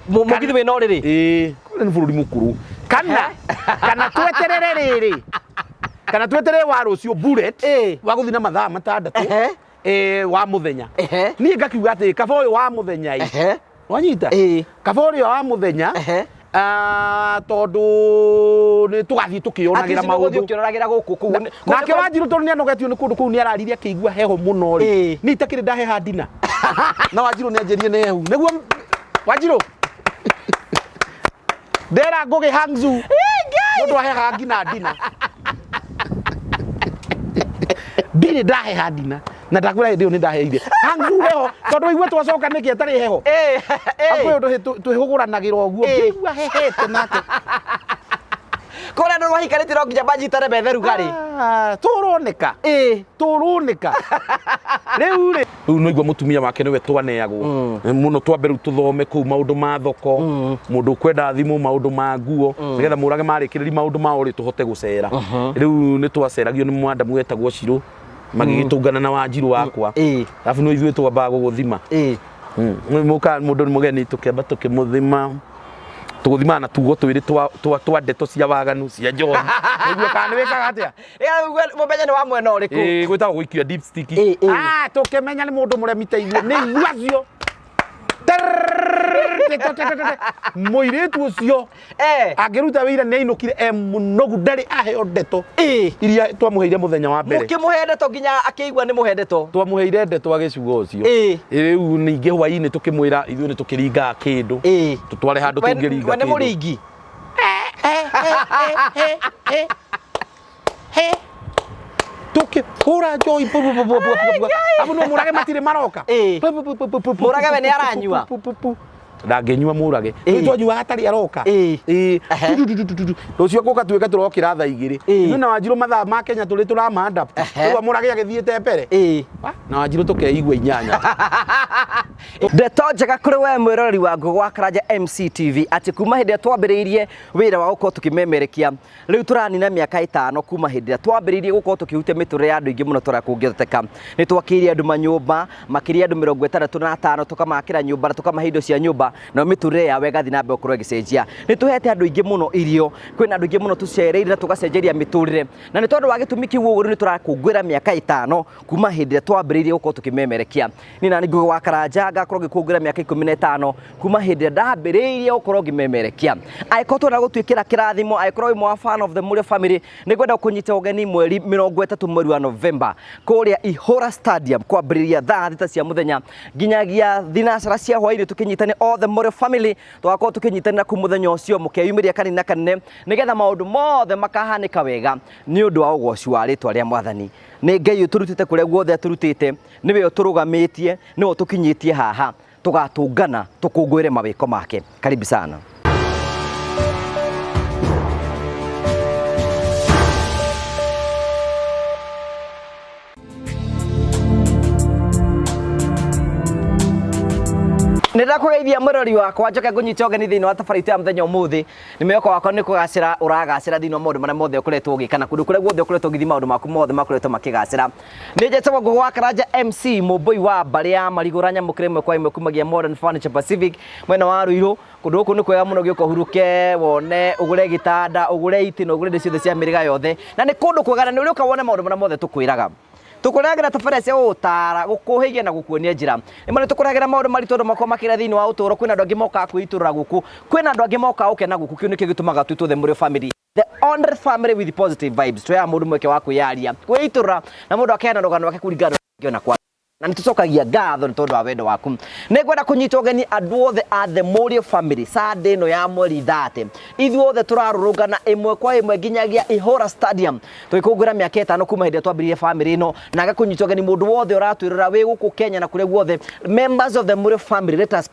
Mũgithi wĩna ũrĩrĩ. Ĩĩ, kũrĩa nĩ bũrũri mũkũrũ. Kana tweterere rĩrĩ, kana tweterere wa rũciũ bullet wa gũthiĩ na mathaa 6 wa mũthenya. Niĩ ngakiuga atĩ kaba ũyũ wa mũthenya ĩ. Wanyita? Kaba ũrĩa wa mũthenya, tondũ nĩ tũgathiĩ tũkĩyonagĩra maũndũ. Ũkĩroragĩra gũkũ kũu. Nake Wanjirũ tondũ nĩ anogetio nĩ kũndũ kũu nĩ ararire akĩigua heho mũno rĩ. Niĩ itakĩrĩ ndaheha ndina. Na Wanjirũ nĩ anjĩrire nĩ hehu. Nĩguo Wanjirũ. Ndera ngũgĩ Hangzhou. Mũndũ ahehaga nginya ndina. Ndirĩ ndaheha ndina. Na ndakwĩra hĩndĩ ĩyo nĩ ndaheire. Hangzhou heho tondũ igue twacoka nĩkĩ ĩtarĩ heho. Kwĩ ũndũ twĩhũgũranagĩra ũguo. Ngĩigua hehete nake. Kũrĩa andũ mahikanĩtie no nginya manyitane methe rugarĩ. Tũroneka. Tũroneka. Rĩu rĩ. Rĩu nĩ igua mũtumia wake nĩwe twaneagwo mũno, twambe rĩu tũthome kũu maũndũ ma thoko, mũndũ ũkwenda thimũ, maũndũ ma nguo, nĩgetha mũrage marĩkĩrĩria maũndũ mao rĩ tũhote gũcera. Rĩu nĩ twaceragio nĩ mwandamu wetagwo Cirũ, magĩgĩtũngana na Wanjirũ wakwa. Arabu nĩ ithuĩ twambaga gũgũthima. Mũka mũndũ nĩ mũgeni, tũkĩamba tũkĩmũthima, tũgũthimaga na tugo twĩrĩ twa ndeto cia waganu cia njohi nĩguo kana nĩ wĩkaga atĩa. Mũmenye nĩ wa mwena ũrĩkũ. Ĩĩ, gwĩtagwo gũikia dipstick. Ah, tũkĩmenya nĩ mũndũ mũremi ta ithuĩ nĩ ithuĩ acio. Mũirĩtu ũcio angĩruta wĩira nĩ ainũkire e mũnogu, ndarĩ aheo ndeto iria twamũheire mũthenya wa mbere. Mũkĩmũhe ndeto nginya akĩigua nĩ mũhe ndeto. Twamũheire ndeto agĩcuga ũcio. Rĩu ningĩ hwainĩ tũkĩmwĩra ithuĩ nĩ tũkĩringaga kĩndũ, tũtware handũ tũngĩringa We nĩ kĩndũ. Mũringi. He tukihura njohi pu, pu, pu, pu, pu, pu, pu. Abu no Mũrage matirĩ maroka. Pu, pu, pu, pu, pu, pu, pu, Mũrage we pu, nĩ aranyua? pu, pu, pu. Ndangĩnyua Mũrage. Rĩu twanyuaga atarĩ aroka. Tu, tu, tu, tu, tu, tu. Rũciũ gũka tuĩke tũrokĩra thaa 2. Ithuĩ na Wanjirũ mathaa ma Kenya tũrĩ tũrama adapt. Rĩu Mũrage agĩthiĩte mbere. Na Wanjirũ tũkeigua 8. Ndeto njega kũrĩ we mwĩroreri wa Ngũgũ wa Karanja MCTV atĩ kuma hĩndĩ ĩrĩa twambĩrĩirie wĩra wa gũkorwo tũkĩmemerekia, rĩu tũranina mĩaka 5 kuma hĩndĩ ĩrĩa twambĩrĩirie gũkorwo tũkĩhutia mĩtũrĩre ya andũ aingĩ mũno tũrĩa kũngĩhoteka. Nĩ twakĩire andũ manyũmba, makĩria andũ 65, tũkamakĩra nyũmba na tũkamahe indo cia nyũmba, nayo mĩtũrĩre yao ĩgathiĩ na mbere gũkorwo ĩgĩcenjia. Nĩ tũhete andũ aingĩ mũno irio, kwĩna andũ aingĩ mũno tũcereire na tũgacenjeria mĩtũrĩre, na nĩ tondũ wa gĩtũmi kĩu ũguo rĩu nĩ tũrakũngũĩra mĩaka 5 kuma hĩndĩ ĩrĩa twambĩrĩirie gũkorwo tũkĩmemerekia. Niĩ nani Ngũgĩ wa Karanja ngakorwo ngĩkũngũĩra mĩaka 15 kuma hĩndĩ ĩrĩa ndambĩrĩirie gũkorwo ngĩmemerekia. Angĩkorwo twenda gũtuĩkĩra kĩrathimo, angĩkorwo wĩ mwa fan of the Mũrĩo family, nĩ ngwenda gũkũnyita ũgeni mweri 30 mweri wa November kũrĩa Ihũra Stadium kwambĩrĩria thaa 6 cia mũthenya nginyagia thinacara cia hwainĩ, tũkĩnyitane all the Mũrĩo family, tũgakorwo tũkĩnyitanĩra kũu mũthenya ũcio mũkeyumĩria kanini na kanene nĩgetha maũndũ mothe makahanĩka wega nĩ ũndũ wa ũgoci wa rĩtwa rĩa Mwathani. Nĩ Ngai ũtũrutĩte kũrĩa guothe atũrutĩte, nĩwe ũtũrũgamĩtie, nĩwe ũtũkinyĩtie haha, tũgatũngana tũkũngũĩre mawĩko make. Karibu sana. Nĩ ndakũgeithia mũrori wakwa, njoke ngũnyite ũgeni thĩinĩ wa tabarĩra itũ ya mũthenya ũmũthĩ. Nĩ mwĩhoko wakwa nĩ kũgacĩra ũragacĩra thĩinĩ wa maũndũ marĩa mothe ũkoretwo ũgĩka na kũndũ kũrĩa guothe ũkoretwo ũgĩthiĩ, maũndũ maku mothe makoretwo makĩgacĩra. Nĩ njetagwo Ngũgũ wa Karanja MC Mũmbũi wa mbarĩ ya Marigũra, nyamũkĩra ĩmwe kwa ĩmwe kumagia Modern Furniture Pacific mwena wa Ruiru. Kũndũ gũkũ nĩ kwega mũno, gĩũka ũhurũke, wone, ũgũre gĩtanda, ũgũre itĩ na ũgũre indo ciothe cia mĩrĩga yothe, na nĩ kũndũ kwega na nĩ ũrĩũka wone maũndũ marĩa mothe tũkwĩraga. Tũkũrehagĩra tabarĩra cia gũgũtaara, gũkũhĩgia na gũkuonia njĩra. Rĩmwe nĩ tũkũrehagĩra maũndũ maritũ andũ makoragwo makĩra thĩinĩ wa ũtũũro. Kwĩna andũ angĩ mokaga kwĩitũrũra gũkũ, kwĩna andũ angĩ mokaga gũkena gũkũ. Kĩu nĩkĩo gĩtũmaga twĩtwo The Mũrĩo Family, the only family with positive vibes. Tũheaga mũndũ mweke wa kwĩyaria, kwĩitũrũra, na mũndũ akeana rũgano rwake kũringana na ũrĩa angĩona kwa na nĩ tũcokagia ngatho nĩ tondũ wa wendo waku. Nĩ ngwenda kũnyita ũgeni andũ othe a The Mũrĩo Family Sunday ĩno ya mweri 30. Ithuothe tũrarũrũngana ĩmwe kwa ĩmwe nginyagia Ihũra Stadium tũgĩkũngũĩra mĩaka 5 kuma hĩndĩ ĩrĩa twambĩrĩirie family ĩno, na ngakũnyita ũgeni mũndũ wothe ũratwĩrora wĩ gũkũ Kenya na kũrĩa guothe. Members of The Mũrĩo Family, let us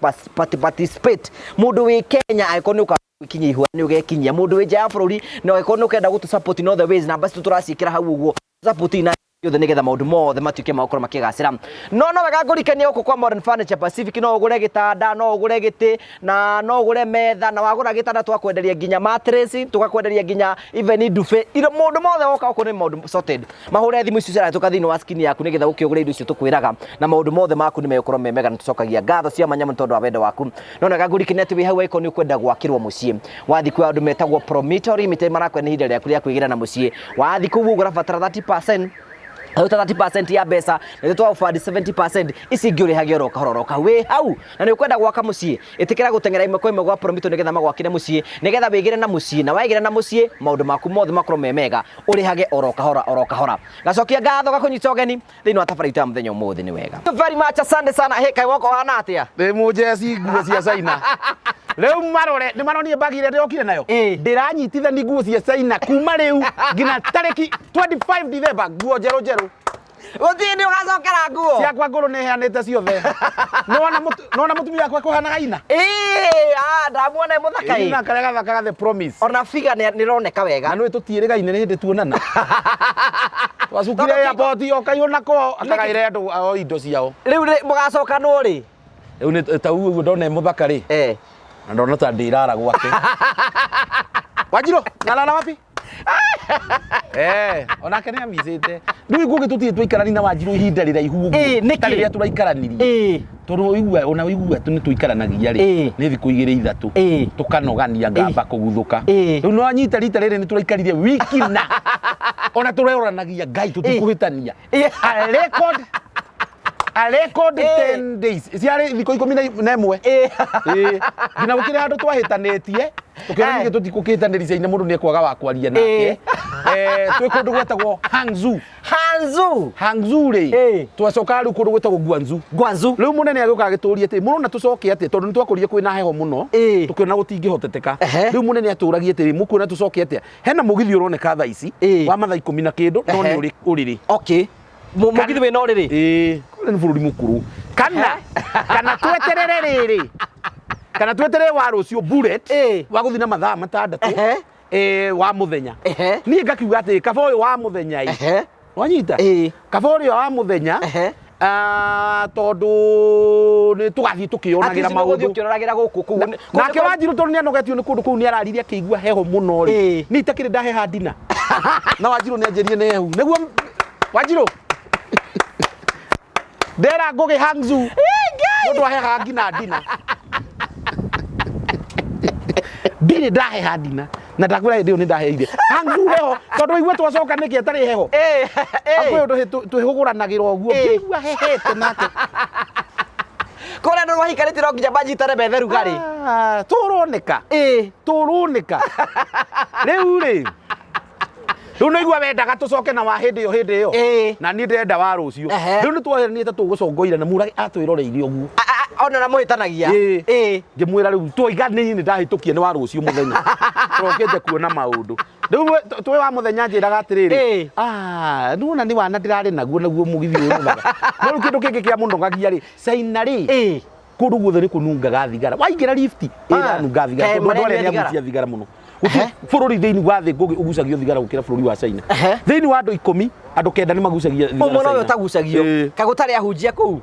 participate. Mũndũ wĩ Kenya, angĩkorwo nĩ ũka gũkinyia ihũra nĩ ũgekinyia, mũndũ wĩ nja ya bũrũri na angĩkorwo nĩ ũkenda gũtũ support in all the ways, namba citũ tũraciĩkĩra hau ũguo, support na Yothe nigetha maundu mothe matuike ma gukorwo makigacira. No no wega ngũrikanie gũkũ kwa Modern Furniture Pacific, no ũgũre gĩtanda, no ũgũre gĩtĩ, na no ũgũre metha. Na wagũra gĩtanda, twakwenderia nginya mattress, tũgakwenderia nginya even duvet. Indo maũndũ mothe woka gũkũ nĩ maũndũ sorted. Mahũre thimũ icio cirahĩtũka thĩinĩ wa screen yaku nĩgetha ũke ũgũre indo icio tũkwĩraga, na maũndũ mothe maku nĩ megũkorwo me mega. Na tũcokagia ngatho cia manyamũ nĩ tondũ wa wendo waku. No wega ngũrikanie atĩ wĩ hau angĩkorwo nĩ ũkwenda gwakĩrwo mũciĩ, wathiĩ kwĩ andũ metagwo Promito Limited, marakwenda ihinda rĩaku rĩa kwĩgĩra na mũciĩ. Wathiĩ kũu ũguo ũrabatara 30%, Rĩu 30% ya mbeca na twa offer 70% ici ingĩ ũrĩhage oro kahora oro kahora. Wĩ hau na nĩ ũkwenda gwaka mũciĩ, ĩtĩkĩra gũteng'era ĩmwe kwa ĩmwe gwa Promito nĩgetha magwakĩre mũciĩ, nĩgetha wĩgĩre na mũciĩ. Na wegĩra na mũciĩ, maũndũ maku mothe makorwo me mega, ũrĩhage oro kahora oro kahora. Gacokia ngatho gakũnyita ũgeni thĩinĩ wa tabarĩra itũ ya mũthenya ũmũthĩ. Nĩ wega. Thank you very much, asante sana. Hey, kaĩ woka ũhana atĩa? Ndĩ mũnjeci nguo cia China. Rĩu marore nĩ maronire bagi ĩrĩa ndĩrokire nayo. Ndĩranyitithani nguo cia China kuma rĩu nginya tarĩki 25 December, nguo njerũ njerũ. Gũtirĩ nĩ ũgacokera nguo. Ciakwa ngũrũ nĩ heanĩte ciothe. Nĩwona mũtumia wakwa kũhanaga ina. Ĩĩ, ah, ndamuona e mũthaka ĩ. Ina karĩa gathakaga The Promise. Ona figa nĩ nĩroneka wega. Na nĩ tũtiĩrĩgaine nĩ hĩndĩ tuonana. Twacukire airport o kaiyũ nako akagaĩre andũ ao indo ciao. Rĩu rĩ mũgacokanwo rĩ? Rĩu nĩ ta ũguo ndona e mũthaka rĩ. Na ndona ta ndĩrara gwake. Wanjirũ, nalala wapi? Eh, onake nĩ amicĩte. Rĩu ngũgĩ tũtirĩ twaikarani na Wanjirũ ihinda rĩraihu ũguo. Ĩĩ, nĩkĩ? Ta rĩrĩa tũraikaranirie. Tondũ ũigua ona ũigua nĩ tũikaranagia rĩ, nĩ thikũ igĩrĩ ithatũ tũkanogania ngamba kũguthũka. Rĩu no anyita rita rĩrĩ nĩ tũraikarire wiki na ona tũreroranagia Ngai tũtikũhĩtania. A record 10 days ciarĩ thikũ 11. Ĩĩ. Nginya gũkĩrĩ handũ twahĩtanĩtie tũkĩona ningĩ tũtikũkĩhĩtanĩria ciaina, mũndũ nĩ ekwaga wa kwaria nake. Twĩ kũndũ gwetagwo Hangzhou. Hanzu. Hangzhou rĩ, twacokaga rĩu kũndũ gwĩtagwo Guangzhou. Guangzhou. Rĩu mũnene agĩũka agĩtũria atĩrĩ, mũrona tũcoke atĩa? Tondũ nĩ twakorire kwĩna heho mũno, tũkĩona gũtingĩhoteteka. Rĩu mũnene atũragia atĩrĩ, mũkuona tũcoke atĩa? Hena mũgithi ũroneka thaa ici wa mathaa 10 na kĩndũ, no nĩ ũrĩ ũrĩrĩ. Okay. Mũgithi wĩna ũrĩrĩ? Ĩĩ, kũrĩa nĩ bũrũri mũkũrũ. Kana tweterere rĩrĩ, kana tweterere wa rũciũ bullet wa gũthiĩ na mathaa 6 wa mũthenya. Niĩ ngakiuga atĩrĩ, kaba ũyũ wa mũthenya ĩ. Wanyita? Kaba ũrĩa wa mũthenya, tondũ nĩ tũgathiĩ tũkĩonagĩra maũndũ. Ũkĩroragĩra gũkũ kũu. Nake Wanjirũ tondũ nĩ anogetio nĩ kũndũ kũu, nĩ ararire akĩigua heho mũno rĩ. Niĩ itakĩrĩ ndaheha ndina. Na Wanjirũ nĩ anjĩrie nĩ hehu. Nĩguo Wanjirũ. Ndera ngũgĩ Hangzhou. Mũndũ ahehaga nginya ndina. Ndirĩ ndaheha ndina. Na ndakwĩra hĩndĩ ĩyo nĩ ndaheire. Hangzhou heho tondũ igue twacoka nĩkĩ ĩtarĩ heho. Kwĩ ũndũ twĩhũgũranagĩra ũguo. Ngĩigua hehete nake. Kũrĩa andũ mahikanĩtie no nginya manyitane methe rugarĩ. Ah, tũroneka. Tũroneka. Rĩu rĩ. Rĩu nĩ igua wendaga tũcoke na wa hĩndĩ ĩyo hĩndĩ ĩyo. Na niĩ ndĩrenda wa rũciũ. Rĩu nĩ twoheranire ta tũgũcongoira na mũrage atwĩroreire ũguo. Ona na mũhĩtanagia. Ngĩmwĩra rĩu twoiga niĩ nĩ ndahĩtũkia nĩ wa rũciũ mũthenya. Tũrokĩte kuona maũndũ. Rĩu twĩ wa mũthenya njĩraga atĩrĩrĩ. Ah, nĩwona nĩ wana ndĩrarĩ naguo naguo mũgithi ũyũ mũthaka. No rĩu kĩndũ kĩngĩ kĩa mũnogagia rĩ, China rĩ, kũndũ guothe nĩ kũnungaga thigara. Waingĩra lift ĩranunga thigara Kaĩ tondũ andũ arĩa marĩa nĩ thigara? agucia thigara mũno. Gũtirĩ bũrũri thĩinĩ wa thĩ ngũgĩ ũgucagio thigara gũkĩra bũrũri wa China. Thĩinĩ wa andũ 10, andũ 9 nĩ magucagia thigara Ũmwe nowe China. ũtagucagio. Kaĩ gũtarĩ ahunjia kũu?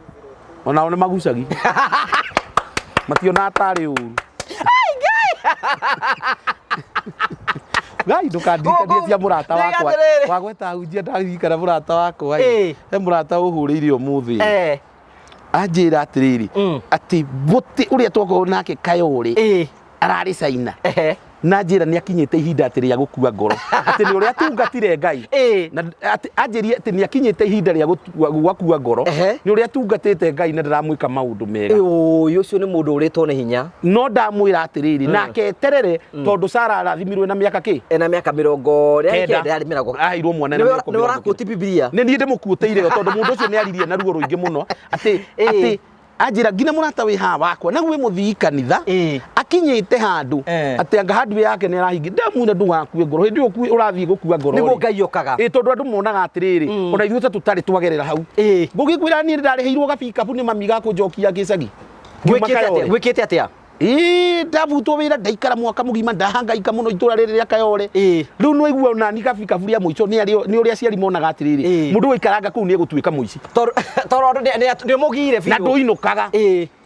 Onao nĩ magucagia. Mationaga tarĩ ũru. Ngai ndũkandirikanie cia mũrata wakwa. Atĩrĩrĩ. Wagweta ahunjia ndaririkana mũrata wakwa ĩ. He mũrata ũhũrĩire ũmũthĩ. Anjĩra atĩrĩrĩ, atĩ mũtĩ ũrĩa twakorwo nake Kayore ararĩ China. Na njĩra nĩ akinyĩte ihinda atĩ rĩa gũkua ngoro, atĩ nĩ ũrĩa atungatire Ngai. Na atĩ anjĩrie atĩ nĩ akinyĩte ihinda rĩa gũkua ngoro nĩ ũrĩa atungatĩte Ngai na ndaramwĩka maũndũ mega. Ũyũ ũcio nĩ mũndũ ũrĩtwo nĩ hinya. No ndamwĩra atĩrĩrĩ, nake eterere tondũ Sara arathimirwe na mĩaka kĩ? Ena mĩaka mĩrongo rĩa kenda, yarĩ mĩrongo. Aheirwo mwana na mĩaka Nĩ mĩrongo ũrakuti Bibilia. Nĩ niĩ ndĩmũkuũtĩire yo tondũ mũndũ ũcio nĩ aririe na ruo rũingĩ mũno atĩ atĩ anjĩra nginya mũrata wĩ haha wakwa naguo wĩ mũthii kanitha akinyĩte handũ atĩ anga handũ yake nĩ arahingi. Ndamwĩra ndũgakue ngoro hĩndĩ ĩyo ũrathiĩ gũkua ngoro Nĩguo rĩ. Ngai okaga. Ĩ, tondũ andũ monaga atĩrĩrĩ, ona ithuĩ ta tũtarĩ twagerera hau. Ngũgĩkwĩra niĩ ndarĩhĩirwo gabikabu nĩ mami gakũnjokia gĩcagi. Ngiuma Gwĩkĩte atĩa? Kayore. Gwĩkĩte atĩa? Ĩĩ, ndabutwo wĩra, ndaikara mwaka mũgima, ndahangaika mũno itũra rĩrĩ rĩa Kayole. Rĩu nĩ waigua ona ni kabikabu rĩa mũico nĩ nĩ ũrĩa aciari monaga atĩrĩrĩ, mũndũ waikaranga kũu nĩ egũtuĩka mũici. Tondũ tondũ nĩ ũmũgire Na biũ. ndũinũkaga.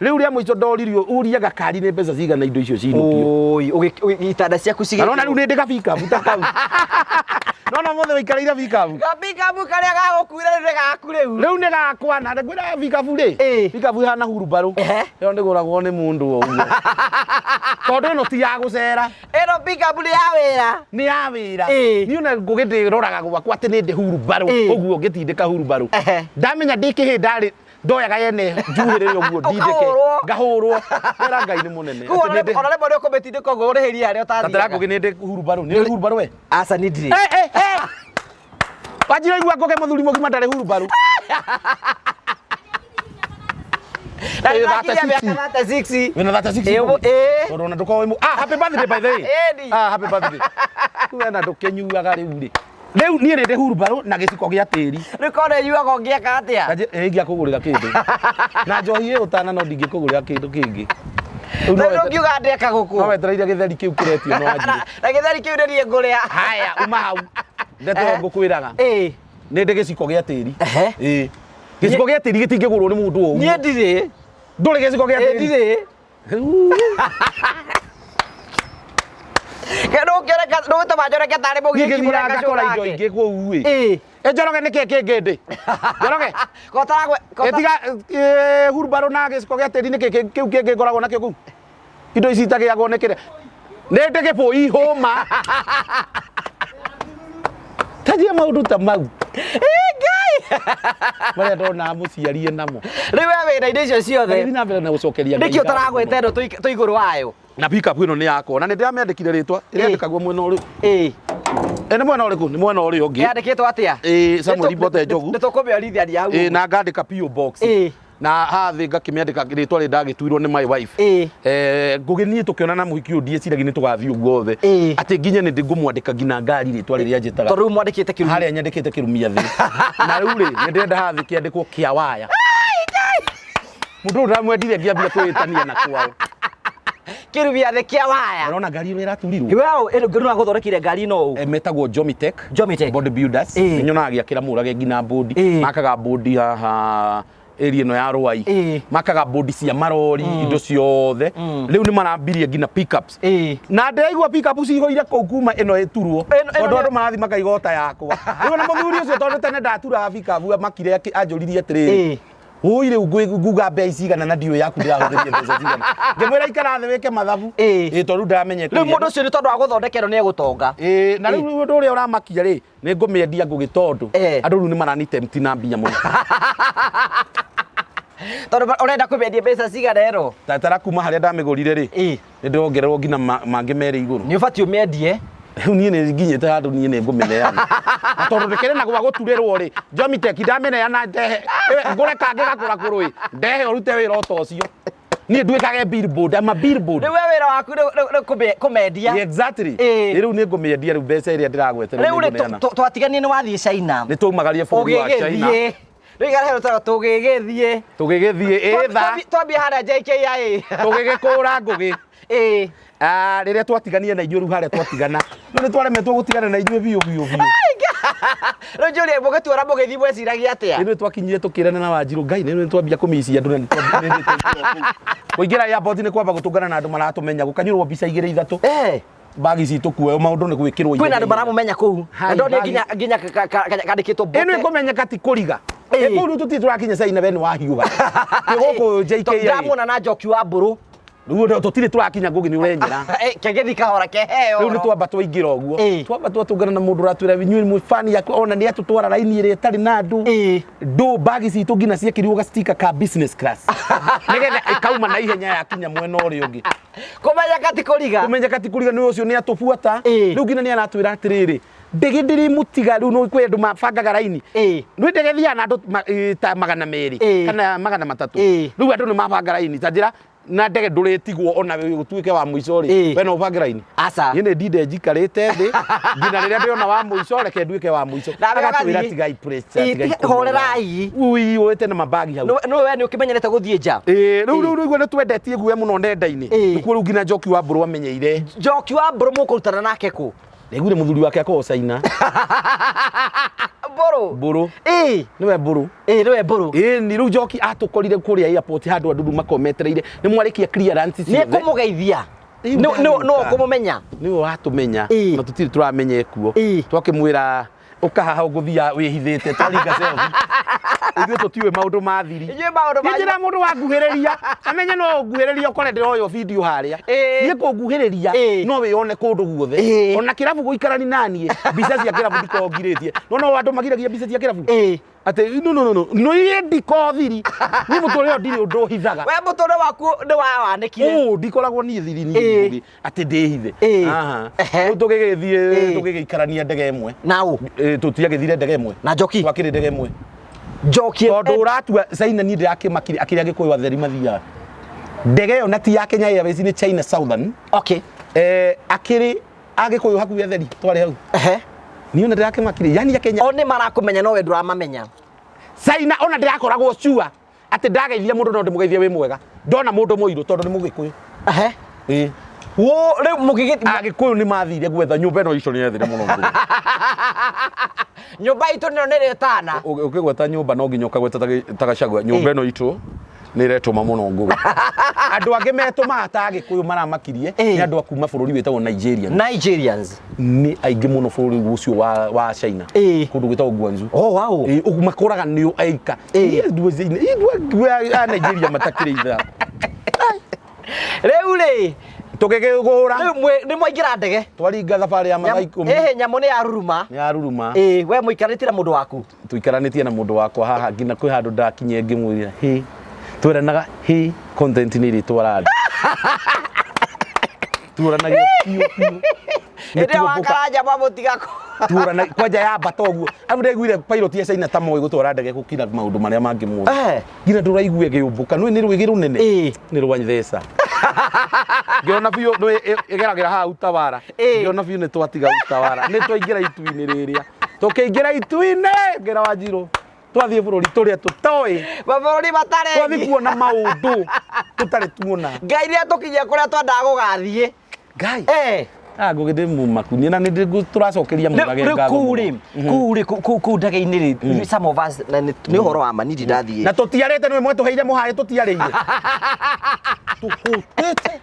Rĩu rĩa mũico ndoririo, ũria gakari nĩ mbeca cigana indo icio cinũkio. Oi, itanda ciaku Na nona rĩu nĩ ndĩ gabikabu ta kau. Nona mothe waikarĩire bikabu. Gabikabu karĩa gagũkuire rĩu nĩ gaku rĩu. Rĩu nĩ gakwa na ngwĩra bikabu rĩ, bikabu ihana hurumbarũ. Ĩyo ndĩgũragwo nĩ mũndũ o ũguo. Tondũ ĩno ti ya gũcera. Ĩno pickup nĩ ya wĩra. Nĩ ya wĩra. Niĩ ona ngũgĩ ndĩroraga gwakwa atĩ nĩ ndĩ hurumbarũ ũguo ngĩtindĩka hurumbarũ. Ndamenya ndĩ kĩhĩ ndarĩ ndoyaga yene njuhĩrĩre ũguo ndindĩke. Ũkahũrwo. Ngahũrwo. Wĩra Ngai nĩ mũnene. Koguo ona rĩmwe nĩ ũkũmĩtindĩka ũguo ũrĩhĩrie harĩa Tatara ũtathiaga. ngũgĩ nĩ ndĩ hurumbarũ. Nĩ ũrĩ hurumbarũ we? Aca niĩ ndirĩ. Wanjira igua ngũgĩ mũthuri mũgima ndarĩ hurumbarũ. Na Wĩ nĩndakĩria 36. mĩaka 36. Wĩna 36 Ĩĩ, ngũgĩ? ĩĩ. Tondũ ona ndũkorwo wĩ ah, happy birthday by the way. Ĩni. Ah, happy birthday. We na ndũkĩnyuaga rĩu rĩ. Rĩu niĩ nĩ ndĩ hurumbarũ na gĩciko gĩa tĩri. Rĩu korwo nĩnyuaga ũngĩeka atĩa? Kanjĩ ĩ ingĩakũgũrĩra kĩndũ. Na njohi ĩ ũtana no ndingĩkũgũrĩra kĩndũ kĩngĩ. Rĩu no Rĩu ndũngiuga ndeka gũkũ. No wetereire gĩtheri kĩu kĩretio no wanjire. Na gĩtheri kĩu nĩ niĩ ngũrĩa. Haya, uma hau. Ndeto ĩyo ngũkwĩraga. Nĩ ndĩ gĩciko gĩa tĩri. Ĩĩ. Gĩciko gĩa tĩri gĩtingĩgũrwo nĩ mũndũ o ũguo. Niĩ ndirĩ. Ndũrĩ gĩciko gĩa tĩri? Ndirĩ. Ndũgĩtũma njoneke tarĩ Niĩ mũgĩki ngĩthiaga ngakora indo ingĩ kũu ĩ. Ĩ Njoroge nĩkĩ kĩngĩ ndĩ? Njoroge. Ĩ tiga hurumbarũ na gĩciko gĩa tĩri nĩkĩ kĩu kĩngĩ ngoragwo nakĩo kũu? Indo ici itagĩagwo nĩ kĩrĩa. Nĩ ndĩ gĩbũi hũma. Tanjia maũndũ ta mau. Ngai. Marĩa ndonaga mũciari namo. Rĩu we wĩna indo icio ciothe. Thiĩ na mbere na gũcokeria Ngai Nĩkĩ ngatho ũtaragweta mũno. ĩno twĩ igũrũ wayo? Na pickup ĩno nĩ yakwa na nĩ ndĩramĩandĩkire rĩtwa ĩrĩandĩkagwo mwena ũrĩkũ? Ĩĩ. Ĩ nĩ mwena ũrĩkũ? Nĩ mwena ũrĩa ũngĩ. Yandĩkĩtwo atĩa? Ĩĩ Samuel Mbote Njogu. Nĩ tũkũmĩorithania hau. Ĩĩ na ngandĩka PO box. Ĩĩ. Na haha thĩ ngakĩmĩandĩka rĩtwa rĩrĩa ndagĩtuirwo nĩ my wife. Ngũgĩ niĩ tũkĩonana mũhiki ũyũ ndieciragia nĩ tũgathiĩ ũguo othe. Atĩ nginya nĩ ngũmwandĩka nginya ngari rĩtwa rĩrĩa njĩtaga. Tondũ rĩu mwandĩkĩte kĩrumi. Harĩa nyandĩkĩte kĩrumia thĩ. Na rĩu rĩ nĩ ndĩrenda haha thĩ kĩandĩkwo kĩa waya. Mũndũ ũyũ ndamwendire ngĩambia kwĩĩtania na kwao. Kĩrumia thĩ kĩa waya. Ũrona ngari ĩrĩa ĩraturirwo? Wewe ĩno ngĩruna gũthondekire ngari ĩno ũũ. Metagwo Jomitech. Jomitech. Body builders. Ĩĩ. Nĩ nyonaga gĩakĩra mũrage nginya bodi. Ĩĩ. Makaga bodi haha area ĩno ya Rwai. Ĩĩ. Makaga bodi cia marori, indo ciothe. Rĩu nĩ marambirie nginya pickups. Ĩĩ. Na ndĩraigua pickup cihũire kũu kuma ĩno ĩturwo. Ĩno Tondũ nĩ- andũ marathiĩ makaiga ota yakwa. Rĩu ona mũthuri ũcio tondũ tene ndaturaga pickup amakire anjũririe atĩrĩrĩ. Ĩĩ. Ui rĩu nguga mbei cigana na ndiũĩ yaku ndĩrahũthĩrire mbeca cigana. Ngĩmwĩra ikara thĩ wĩke mathabu. Ĩĩ. Ĩĩ tondũ ndamenyete. Rĩu mũndũ ũcio nĩ tondũ wa gũthondekerwo nĩ egũtonga. Ĩĩ na rĩu ũndũ ũrĩa ũramakia rĩ nĩ ngũmĩendia ngũgĩ tondũ andũ rĩu nĩ marani tempt na mbia mũno. Tondũ ũrenda kũmĩendia mbeca cigana ĩno? Tatara kuma harĩa ndamĩgũrire rĩ nĩ ndĩrongererwo nginya mangĩ merĩ igũrũ. Nĩ ũbatiĩ ũmĩendie. Rĩu niĩ nĩ nginyĩte handũ niĩ nĩ ngũmĩneana. Na tondũ ndĩkĩrĩ na gwa gũturĩrwo rĩ, Jomitech ndamĩneana ndehe ngũre kangĩ gakũra kũrũĩ ndehe ũrute wĩra ota ũcio. Niĩ nduĩkage billboard, I'm a billboard. Rĩu we wĩra waku nĩ kũmendia. Exactly. Ĩĩ. Rĩu nĩ ngũmĩendia rĩu mbeca ĩrĩa ndĩragweterwo Rĩu nĩ rĩ ngũneana. twatiganire nĩ wathiĩ China. Nĩ twaumagarie bũrũri wa China. Ũgĩgĩthiĩ. Rĩu igara hero tũgĩgĩthiĩ. Tũgĩgĩthiĩ ĩtha. Twambie harĩa JKIA. Tũgĩgĩkũra ngũgĩ. Ĩĩ. Ah, rĩrĩa twatiganie na inyuĩ rĩu harĩa twatigana. Rĩu nĩ twaremetwo gũtigana na inyuĩ biũ biũ biũ. Rĩu njũrie mũgĩtuora mũgĩthiĩ mweciragia atĩa? Rĩu nĩ twakinyire tũkĩrana na Wanjirũ Ngai nĩ twambia kũmicia andũ na nĩ twambia kũingĩra airport nĩ kwamba gũtũngana na andũ maratũmenya gũkanyũrwo mbica igĩrĩ ithatũ. Bagi citũ kuoyo maũndũ nĩ gwĩkĩrwo Kwĩna andũ maramũmenya kũu. Na ndonire nginya nginya kandĩkĩtwo Ĩno ĩkũmenyeka ti kũriga. Ĩĩ. Kũu rĩu tũtirĩ tũrakinya China we nĩ wahiũha. Twĩ gũkũ JKIA. Ndĩramuona na Njoki wa Mbũrũ. Rĩu tũtirĩ tũrakinya ngũgĩ nĩ ũrenyera. Kĩgĩthi kahora keheo. Rĩu nĩ twamba twaingĩra ũguo. Twamba twatũngana na mũndũ ũratwĩra inyuĩ mwĩ fan yakwa ona nĩ atũtwara raini ĩrĩa ĩtarĩ na andũ. Ndũ bagi citũ nginya ciekĩrirwo ga sticker ka business class. Nĩgetha ĩkauma na ihenya yakinya mwena ũrĩa ũngĩ. Kũmenyeka ti kũriga. Kũmenyeka ti kũriga nĩ ũcio nĩ atũbuata. Rĩu nginya nĩ aratwĩra atĩrĩrĩ ndege ndĩrĩmũtiga rĩu nĩ kwĩ andũ mabangaga raini. Nĩ ndege thiaga na andũ ta 200 kana 300. Rĩu andũ nĩ mabanga raini ta njĩra Na ndege ndũrĩtigwo ona ũtuĩke wa mũico rĩ, Ĩĩ. we no ũbange raini. Aca. Niĩ nĩ ndinde njikarĩte thĩ nginya rĩrĩa ndĩona wa mũico, reke nduĩke wa mũico. Nawe Agatwĩra ũgathiĩ. tigai pressure, Ĩĩ, tigai tiga- kũnoga. horerai. Ui, ũĩte na mabagi hau. No we nĩ ũkĩmenyerete gũthiĩ nja. Ĩĩ, rĩu rĩu rĩu nĩ twendetie guoya mũno nenda-inĩ. Ĩĩ. Nĩkuo rĩu nginya Njoki wa Mbũrũ amenyeire. Njoki wa Mbũrũ mũkũrutana nake kũ? Ndaiguire mũthuri wake akoragwo China. Mbũrũ. Mbũrũ. Ĩĩ. Nĩwe Mbũrũ. Ĩĩ, nĩwe Mbũrũ. Ĩĩ, ni rĩu Njoki atũkorire kũrĩa airport handũ andũ rĩu makometereire. Nĩ mwarĩkia clearance Nĩ ciothe. ekũmũgeithia. Rĩu No no ndagĩũka. ũkũmũmenya. Nĩwe watũmenya. Ĩĩ. Na tũtirĩ tũramenya ekuo. Ĩĩ. Twakĩmwĩra ũka haha ũgũthiaga wĩhithĩte twaringa selfie. Ithuĩ tũtiũĩ maũndũ ma thiri. Inyuĩ maũndũ Niĩ manyu. njĩra mũndũ wanguhĩrĩria amenye no ũnguhĩrĩria ũkore ndĩroywo video harĩa. Ĩĩ. Niĩ kũnguhĩrĩria Ĩĩ. no wĩyone kũndũ guothe. Ĩĩ. Ona kĩrabu gũikarani naniĩ mbica cia kĩrabu ndikoragwo ngirĩtie. No no andũ magiragia mbica cia kĩrabu. Ĩĩ. Atĩ no no no no niĩ ndikoragwo thiri. Niĩ mũtũrĩre ũyũ ndirĩ ũndũ hithaga. We mũtũrĩre waku nĩ wawanĩkire. Ũũ ndikoragwo niĩ thiri niĩ Ĩĩ. Ngugi atĩ ndĩhithe. Ĩĩ. Aha. Ehe. Rĩu tũgĩgĩthiĩ Ĩĩ. tũgĩgĩikarania ndege ĩmwe. Na ũ? Ĩĩ, tũtiagĩthire ndege ĩmwe. Na Njoki. Twakĩrĩ ndege ĩmwe. Njoki. Tondũ ũratua China niĩ ndĩrakĩmakire akĩrĩa Gĩkũyũ atheri mathiaga. Ndege ĩyo na ti ya Kenya Airways nĩ China Southern. Okay. Akĩrĩ Agĩkũyũ hakuhĩ atheri twarĩ hau. Ehe. Niĩ ona ndĩrakĩmakire yani ya Kenya O nĩ marakũmenya no we ndũramamenya. China ona ndĩrakoragwo sure atĩ ndageithia mũndũ no ndĩmũgeithie wĩ mwega. Ndona mũndũ mũirũ tondũ nĩ Mũgĩkũyũ. Ehe. Ĩĩ. Wo rĩu mũgĩgĩ Agĩkũyũ nĩ mathire gwetha nyũmba ĩno icio nĩ ethire mũno ngũrũ. Nyũmba itũ nĩyo nĩ rĩtana. Ũkĩgweta nyũmba no nginya ũkagweta ta Gachagua. Nyũmba ĩno itũ nĩ ĩretũma mũno ngũgĩ. Andũ angĩ metũmaga ta Agĩkũyũ maramakirie Ĩĩ. nĩ andũ a kuma bũrũri wĩtagwo Nigeria. Nigerians. Nĩ aingĩ mũno bũrũri ũcio wa China. Ĩĩ. Kũndũ gwĩtagwo Guangzhou. Oh wow. Ĩĩ, ũguo makoraga nĩo aika. Ĩĩ. Ĩĩ, andũ a Nigeria matakĩrĩ ithaa. Rĩu rĩ, Tũgĩkĩgũra. rĩu nĩ mwaingĩra ndege. Twaringa thabarĩ ya mathaa 10. Ĩhĩ, nyamũ nĩ yaruruma. Nĩ yaruruma. Ĩĩ, we mũikarĩtie na mũndũ waku. Tũikaranĩtie na mũndũ wakwa haha nginya kwĩ handũ ndakinyie ngĩmwĩra hĩ tweranaga hĩ content nĩ ĩrĩtwara andũ. Tuoranagia biũ biũ. Hĩndĩ ĩyo wakaranja mwamũtiga kũ. Tuorana kwanja yambata ũguo. Arabu ndaiguire pilot ya China ta moĩ gũtwara ndege gũkira maũndũ marĩa mangĩ mothe. Nginya ndũraigue ĩgĩũmbũka nĩ rwĩgĩ rũnene. Ĩĩ. Nĩ rwantheca. Ngĩona biũ nĩ ĩgeragĩra haha Utawala. Ĩĩ. Ngĩona biũ nĩ twatiga Utawala. Nĩ twaingĩra itu-inĩ rĩrĩa. Tũkĩingĩra itu-inĩ ngĩra Wanjirũ. Twathiĩ bũrũri tũrĩa tũtoĩ. Mabũrũri matarĩ. Twathiĩ kuona maũndũ tũtarĩ tuona. Ngai nĩ atũkinyia kũrĩa twendaga gũgathiĩ. Ngai. Eh. Ah, ngũgĩ ndĩ mũmaku. Niĩ na nĩ tũracokeria Mũrage Rĩu ngatho kũu rĩ, mũno. kũu rĩ, kũu ndege-inĩ rĩ, some of us na nĩ ũhoro wa ma niĩ ndirĩ Na tũtiarĩte nĩwe mwetũheire mũhaĩ tũtiarĩire. Tũhũtĩte.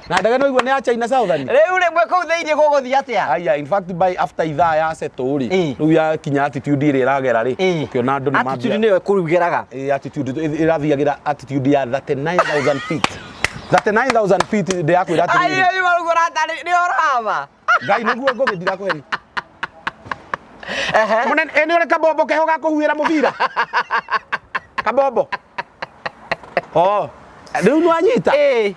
Na ndege no igua nĩ ya China Southern. Rĩu rĩ, mwĩ kũu thĩinĩ gũgũthiĩ atĩa? Aya, in fact by after ithaa ya settle rĩ, Ĩĩ. rĩu yakinya attitude ĩrĩa ĩragera rĩ, Ĩĩ. ũkĩona andũ nĩ Attitude mambia. nĩyo ĩkũrugĩraga. Ĩĩ, attitude ĩrathiagĩra attitude ya 39,000 feet. 39,000 feet ndĩrakwĩra atĩrĩrĩ. Ai, nĩ ũhoro wa ma. Ngai nĩguo ngũgĩ ndirakũheri. Ehe. Mũnene, ĩ nĩ ũrĩ kabombo keho ga kũhuhĩra mũbira? Kabombo. Oh, rĩu nĩ wanyita? Ĩĩ.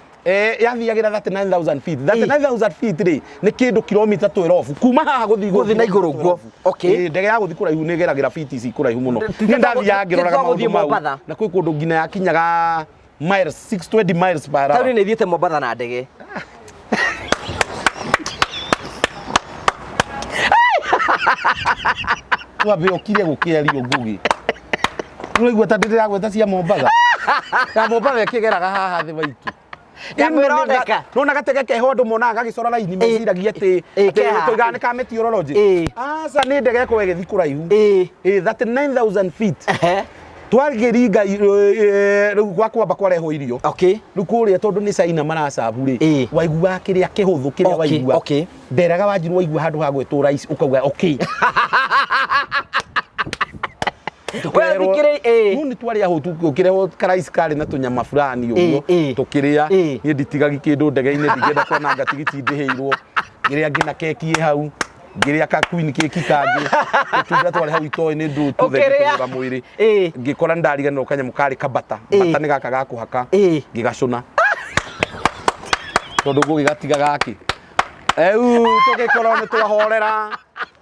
Yathiagĩra 39,000 feet. 39,000 feet rĩ nĩ kĩndũ kilomita 12 kuma haha gũthiĩ Gũthiĩ na igũrũ ũguo. Okay. Ndege ya gũthiĩ kũraihu nĩ ĩgeragĩra feet ici kũraihu mũno. Ti- Niĩ ndathiaga ngĩroraga ti twa gũthiĩ maũndũ mau. Mombatha. Na kwĩ kũndũ nginya yakinyaga miles 620 miles per hour. Taũni nĩ thiĩte Mombatha na ndege. Wambe ũkire gũkĩario Ngugi. Ũraigua ta ndĩragweta cia Mombatha. Ya Mombatha ĩkĩgeraga haha thĩ waitu. Nyamũ ĩroneka. Nona gatege keho andũ monaga gagĩcora raini meciragia atĩ Ĩĩ, atĩ keha. tũigaga nĩ ka meteorology. Ĩĩ. Aca nĩ ndege ĩkoragwo ĩgĩthiĩ kũraihu. Ĩĩ. Ĩĩ, 39,000 feet. Ehe. Twagĩringa rĩu gwa kwamba kwarehwo irio. Okay. Rĩu kũrĩa tondũ nĩ China maracabu rĩ, Ĩĩ. waiguaga kĩrĩa kĩhũthũ kĩrĩa Okay, waigua. okay. Nderaga Wanjiru waigua handũ ha gwĩtwo rice ũkauga okay. We thikĩrĩ- ĩĩ. No nĩ twarĩa hũtu ũkĩrehwo karaici karĩ na tũnyama fulani ũguo Ĩĩ, ĩĩ. tũkĩrĩa. Ĩĩ. Niĩ nditigagi kĩndũ ndege-inĩ ndingĩenda kwananga tigiti ndĩhĩirwo. Ngĩrĩa nginya keki ĩ hau. Ngĩrĩa ka queen keki kangĩ. Tũtunda twarĩ hau itoĩ nĩ ndũ tũthenge Ũkĩrĩa. kũgũra mwĩrĩ. Ĩĩ. Ngĩkora nĩ ndariganĩrwo kanyamũ karĩ kabata. Ĩĩ. Bata nĩ gaka ga kũhaka. Ĩĩ. Ngĩgacũna. Tondũ ngũgĩgatiga gakĩ. Rĩu tũgĩkorwo nĩ twahorera.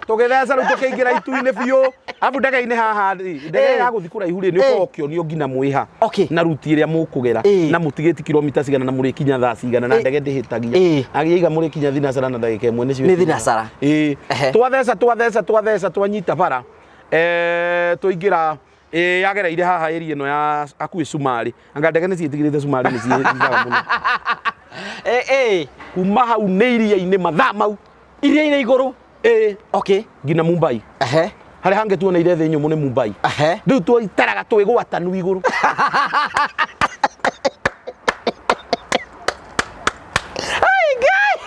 Tũgĩtheca rĩu tũkĩingĩra itu-inĩ biũ. Arabu ndege-inĩ haha rĩ, ndege ya gũthiĩ kũraihu rĩ, nĩ ũkoragwo ũkĩonio nginya mwĩha na ruti ĩrĩa mũkũgera na mũtigĩti kilomita cigana na mũrĩkinya thaa cigana na ndege ndĩhĩtagia. Agĩiga mũrĩkinya thinacara na ndagĩka 1 nĩcio Nĩ thinacara. Ĩĩ. Twatheca twatheca twatheca twanyita bara, twaingĩra yagereire haha area ĩno ya hakuhĩ Cumarĩ. Anga ndege nĩ ciĩtigĩrĩte Cumarĩ nĩ ciĩhithaga mũno. Kuma hau nĩ iria-inĩ mathaa mau. Iria-inĩ igũrũ. Ĩĩ. Okay. Nginya Mumbai. Harĩa hangĩ tuoneire thĩ nyũmũ nĩ Mumbai. Rĩu twaikaraga twĩgwatanu igũrũ.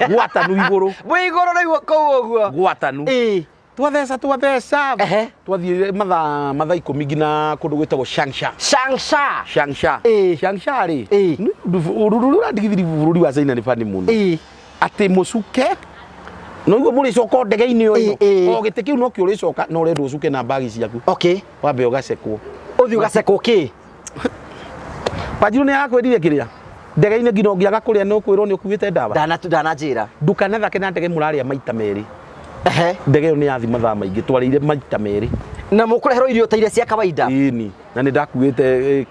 Gwatanu igũrũ. Mwĩ igũrũ rĩu kũu ũguo. Gwatanu. Ĩĩ. Twatheca twatheca. Ehe. Twathiĩ mathaa 10 nginya kũndũ gwĩtagwo Changsha. Changsha. Changsha. Ĩĩ. Changsha rĩ. Ĩĩ. Ũndũ ũrĩa ũrandigithĩria bũrũri wa China nĩ bani mũno. Ĩĩ. Atĩ mũcuke no iguo mũrĩcoka o ndege-inĩ o ĩno. Ĩĩ, ĩĩ. O gĩtĩ kĩu nokĩo ũrĩcoka na ũrendwo ũcuke na mbagi ciaku. Okay. Wambe ũgacekwo. Ũthiĩ ũgacekwo kĩ? Wanjiru nĩ arakwĩrire kĩrĩa? Ndege-inĩ nginya ũngĩaga kũrĩa nĩ ũkwĩrwo nĩ ũkuĩte ndawa. Ndananjĩra. Ndũkanathake na ndege mũrarĩa maita merĩ. Ehe. Ndege ĩyo nĩ yathi mathaa maingĩ twarĩire maita merĩ. Na mũkũreherwo irio ta iria cia kawaida? Ĩni. Na nĩ ndakuĩte